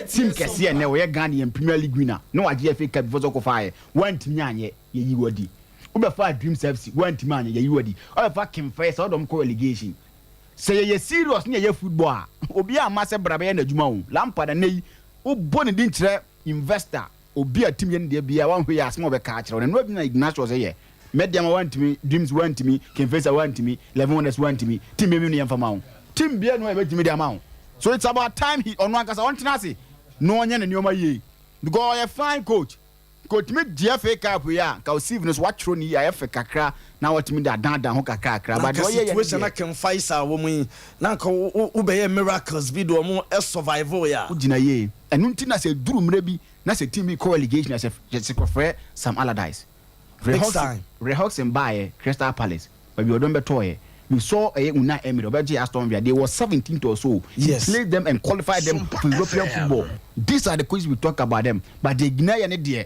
K: team kɛseɛ nɛ wɔyɛ Ghana yɛn Premier League winner na wagye FA Cup before sɛ ɔkɔfa ayɛ wantumi anyɛ yɛyi wadi wobɛfa Dreams FC wantumi anyɛ yɛyi wadi wobɛfa King Faisal ɔdɔm kɔ relegation sɛ yɛyɛ serious ne yɛyɛ football a obi ama sɛ bra bɛyɛ n'adwuma o Lampard ɛnɛ yi wobɔ ne din kyerɛ investor obi a team yɛ ne deɛ bia wanhwɛ yɛ asɛm a ɔbɛka akyerɛ wo no ɛno bi na Ignatius yɛ Medeama wantumi Dreams wantumi King Faisal wantumi Eleven Wonders wantumi team bia mi no yɛmfa ma wo team bia no a yɛbɛtumi de ama wo so it's about time he ɔno ankasa ɔntena ase na ɔnyɛ ne nneɛma yie because ɔyɛ fine coach kotumi gye FA Cup yi a nka osiv no so watwerɛ ne yie ayɛ fɛ kakra na watumi de adandan ho kakrakra
D: but ɔyɛ yɛ situation na King Faisal wɔ mu yi na nka wobɛyɛ miracles bi de ɔmo survive yɛ a.
K: Wogyina yie ɛno nti na sɛ duru mmerɛ bi na sɛ team bi kɔ relegation sɛ sɛ kɔfrɛ Sam Allardyce.
D: Big time.
K: Roy Hodgson baayɛ Crystal Palace baabi ɔdɔm bɛtɔɔyɛ we saw ɛyɛ Unai Emery ɔbɛgye Aston Villa they were 17th or so he played them and qualified them for European football these are the coaches we talk about them but the gyina yɛ ne deɛ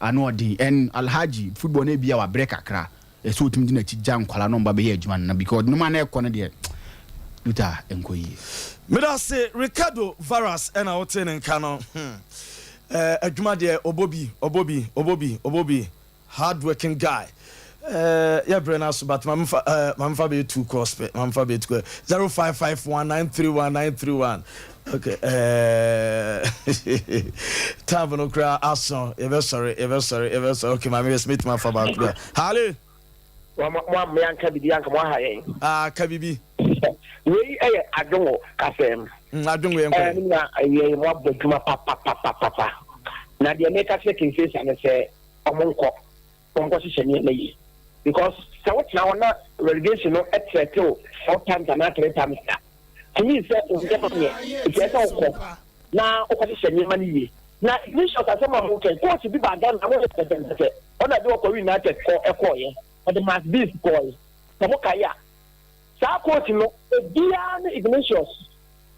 K: ano ɔden and Alhaji football no ebia wabrɛ kakra ɛsɛ otumi di n'akyi gya nkwala no mba bɛyɛ adwuma no na because nneɛma na ɛkɔ no deɛ Luther nkɔ yie.
D: Medase Ricardo Varas ɛna wote ne nka no hmm. Adwuma deɛ ɔbɔ bi ɔbɔ bi ɔbɔ bi ɔbɔ bi hard working guy yɛ brɛ no aso but mamfa mamfa bɛyɛ two calls pɛ mamfa bɛyɛ two calls 0551931931 okay time no koraa aso yɛbɛsɔre yɛbɛsɔre yɛbɛsɔre okay maame yɛ smith ma fa baako bia hale.
L: Mo ammea nka biribi anka mo aha yɛn.
D: Ah ka biribi.
L: Wei yɛ adwongo kasɛm.
D: Adwongo yɛn kɔ.
L: Ɛɛ nua yɛ mo abɔ adwuma papapapapa. Na deɛ meka kyerɛ King Faisal ne sɛ ɔmo nkɔ ɔmo nkɔ hyehyɛ nneɛma yie because sɛ wotena hɔ na relegation no ɛtrɛtew four times anaa three times a to me sɛ wo nneɛma nyɛ nti ɛsɛ wokɔ na wokɔ hyehyɛ nneɛma no yie na Ignatius asɛm a mo kɛn coach bi ba Ghana mo yɛ pɛsɛmpɛsɛ ɔna de ɔkɔ United kɔ ɛkɔɔyɛ ɔde Max Bees kɔɔɛ sɛ mo kae a saa coach no obiara ne Ignatius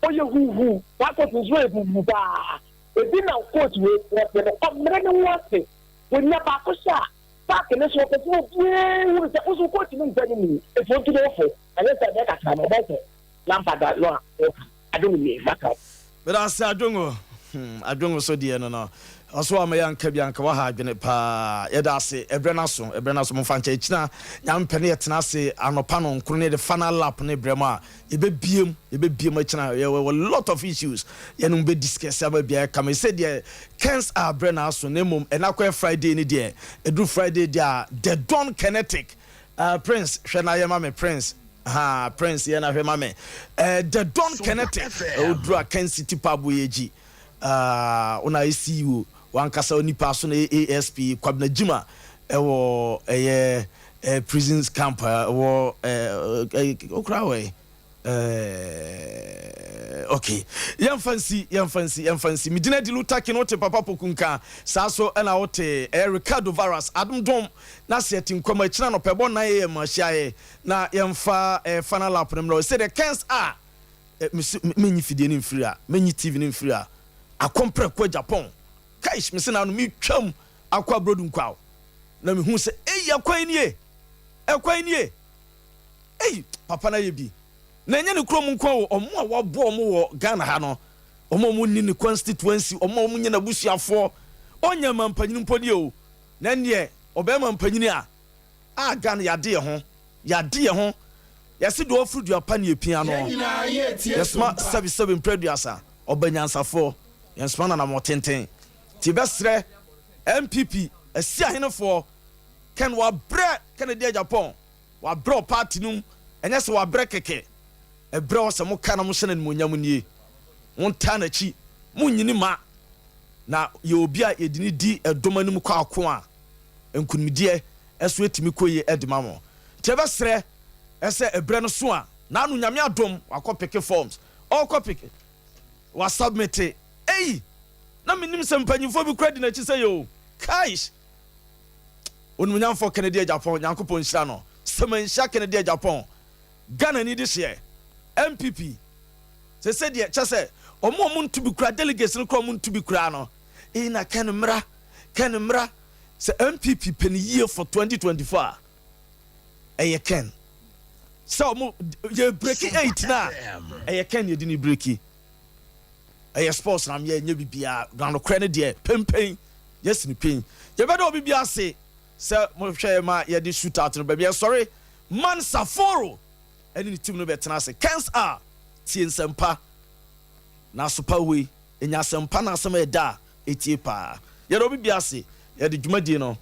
L: ɔyɛ huhu saa coach nso yɛ huhu paa ebi na coach wei wɔte no ɔmmerɛ ne ho ase wɔnya baako hyɛ a park ne so ɔpɛ sɛ obiara hunu sɛ woso coach no mfa no mu efu ntu ne fo ɛnyɛ sɛ ɛbɛyɛ kakra no ɔbɛsɛ Lampard no a ɔka adom nie maka.
D: Meda ase Adwongo hmm Adwongo so deɛ no no ɔso ama yɛ anka bi anka waha adwene paa yɛda ase ɛbrɛ no aso ɛbrɛ no aso momfa nkyɛ ɛkyina Nyame pɛ ne yɛtena ase anɔpa no nkoro ne yɛde final lap ne brɛ mu a yɛbɛbiem yɛbɛbiem akyina yɛwɔ lot of issues yɛne mo bɛ discuss ama biara kama sɛ deɛ kens a brɛ no aso na mmom ɛna kɔyɛ Friday ne deɛ ɛduru Friday deɛ a the Don Kinetic Prince hwɛ na yɛ ma me Prince ha Prince yɛ na hwɛ ma me the Don Kinetic oduru a Ken City pub yɛ gyi wona ayɛ CEO wankasa onipa so na ASP Kwabena Jima ɛwɔ ɛyɛ prisons camp ɛwɔ okura wɔ okay yɛmfa nsi yɛmfa nsi yɛmfa nsi medina di lutaki no wote papa pokunka saa so ɛna wote ɛyɛ Ricardo Varas adomdom na sɛ yɛte nkwam akyina no pɛbɔ 9 am ahyiaeɛ na yɛmfa final lap no mmerɛ sɛ deɛ kens a menyi fidie no mfiri a menyi TV no mfiri a akɔmprɛ kɔ Japan kaish mese na no metwam akɔ abrodu nkwaw. Na mehuu sɛ, Ei, ɛkwan nie! Ɛkwan nie! Ei, papa no ayɛ bi. Na ɛnyɛ ne kurom nko o, wɔn a wɔaboa wɔn wɔ Ghana ha no, wɔn a wɔnni ne constituency, wɔn a wɔnyɛ n'abusuafoɔ, ɔnyɛ mampanyini mpo deɛ o, na ɛnneɛ ɔbɛyɛ mampanyini a, a Ghana yɛade yɛn ho, yɛade yɛn ho, yɛse deɛ ɔforo dua pa ne yɛpia no, yɛsoma sɛbesɛbe mprɛ aduasa, ɔba nyansafoɔ, yɛnsoma no anammɔn tenten. Nti yɛbɛsrɛ NPP asiahenefoɔ, Ken wabrɛ Kennedy Agyapong, Wabrɛ wɔ party no mu, ɛnyɛ sɛ wabrɛ kɛkɛ. Ɛbrɛ wɔ sɛ moka na mohyɛ no animuonyam nie. Montaa n'akyi, monnyi no mma. Na yɛ obi a yɛde no di ɛdɔm anim kɔ ako a, nkunimdiɛ nso tumi kɔ yie de ma mo. Nti yɛbɛsrɛ sɛ ɛberɛ no so a, n'ano Nyame adom wakɔ peke forms, ɔrekɔ peke, wasubmite. Ei! Na mennim sɛ mpanyinfoɔ bi koraa di n'akyi sɛ yɛ o. Kaish! Onimuonyamfoɔ Kennedy Agyapong Nyankopɔn nhyira no sɛ manhyia Kennedy Agyapong Ghana ni dehyeɛ NPP sese deɛ kyɛ sɛ ɔmo a ɔmo nto bi koraa delegates no koraa ɔmo nto bi koraa no ee na Ken mmra Ken mmra sɛ NPP pɛ ne yie for 2024 a ɛyɛ Ken sɛ ɔmo yɛ breki 8 na ɛyɛ Ken yɛde ne breki Ɛyɛ sports na meyɛ nyɛ bibiaa na nokorɛ no deɛ pempen yɛsi no pin. Yɛbɛda obi biaa ase sɛ mo hwɛɛ ma yɛde shoot out no baabi yɛsɔre Man Saforo ɛne ne team no bɛtena ase Kens a tie nsɛmpa na asopa wei nya asɛmpa na asɛm a ɛda a ɛtie paa. Yɛda obi biaa ase yɛde dwumadie no.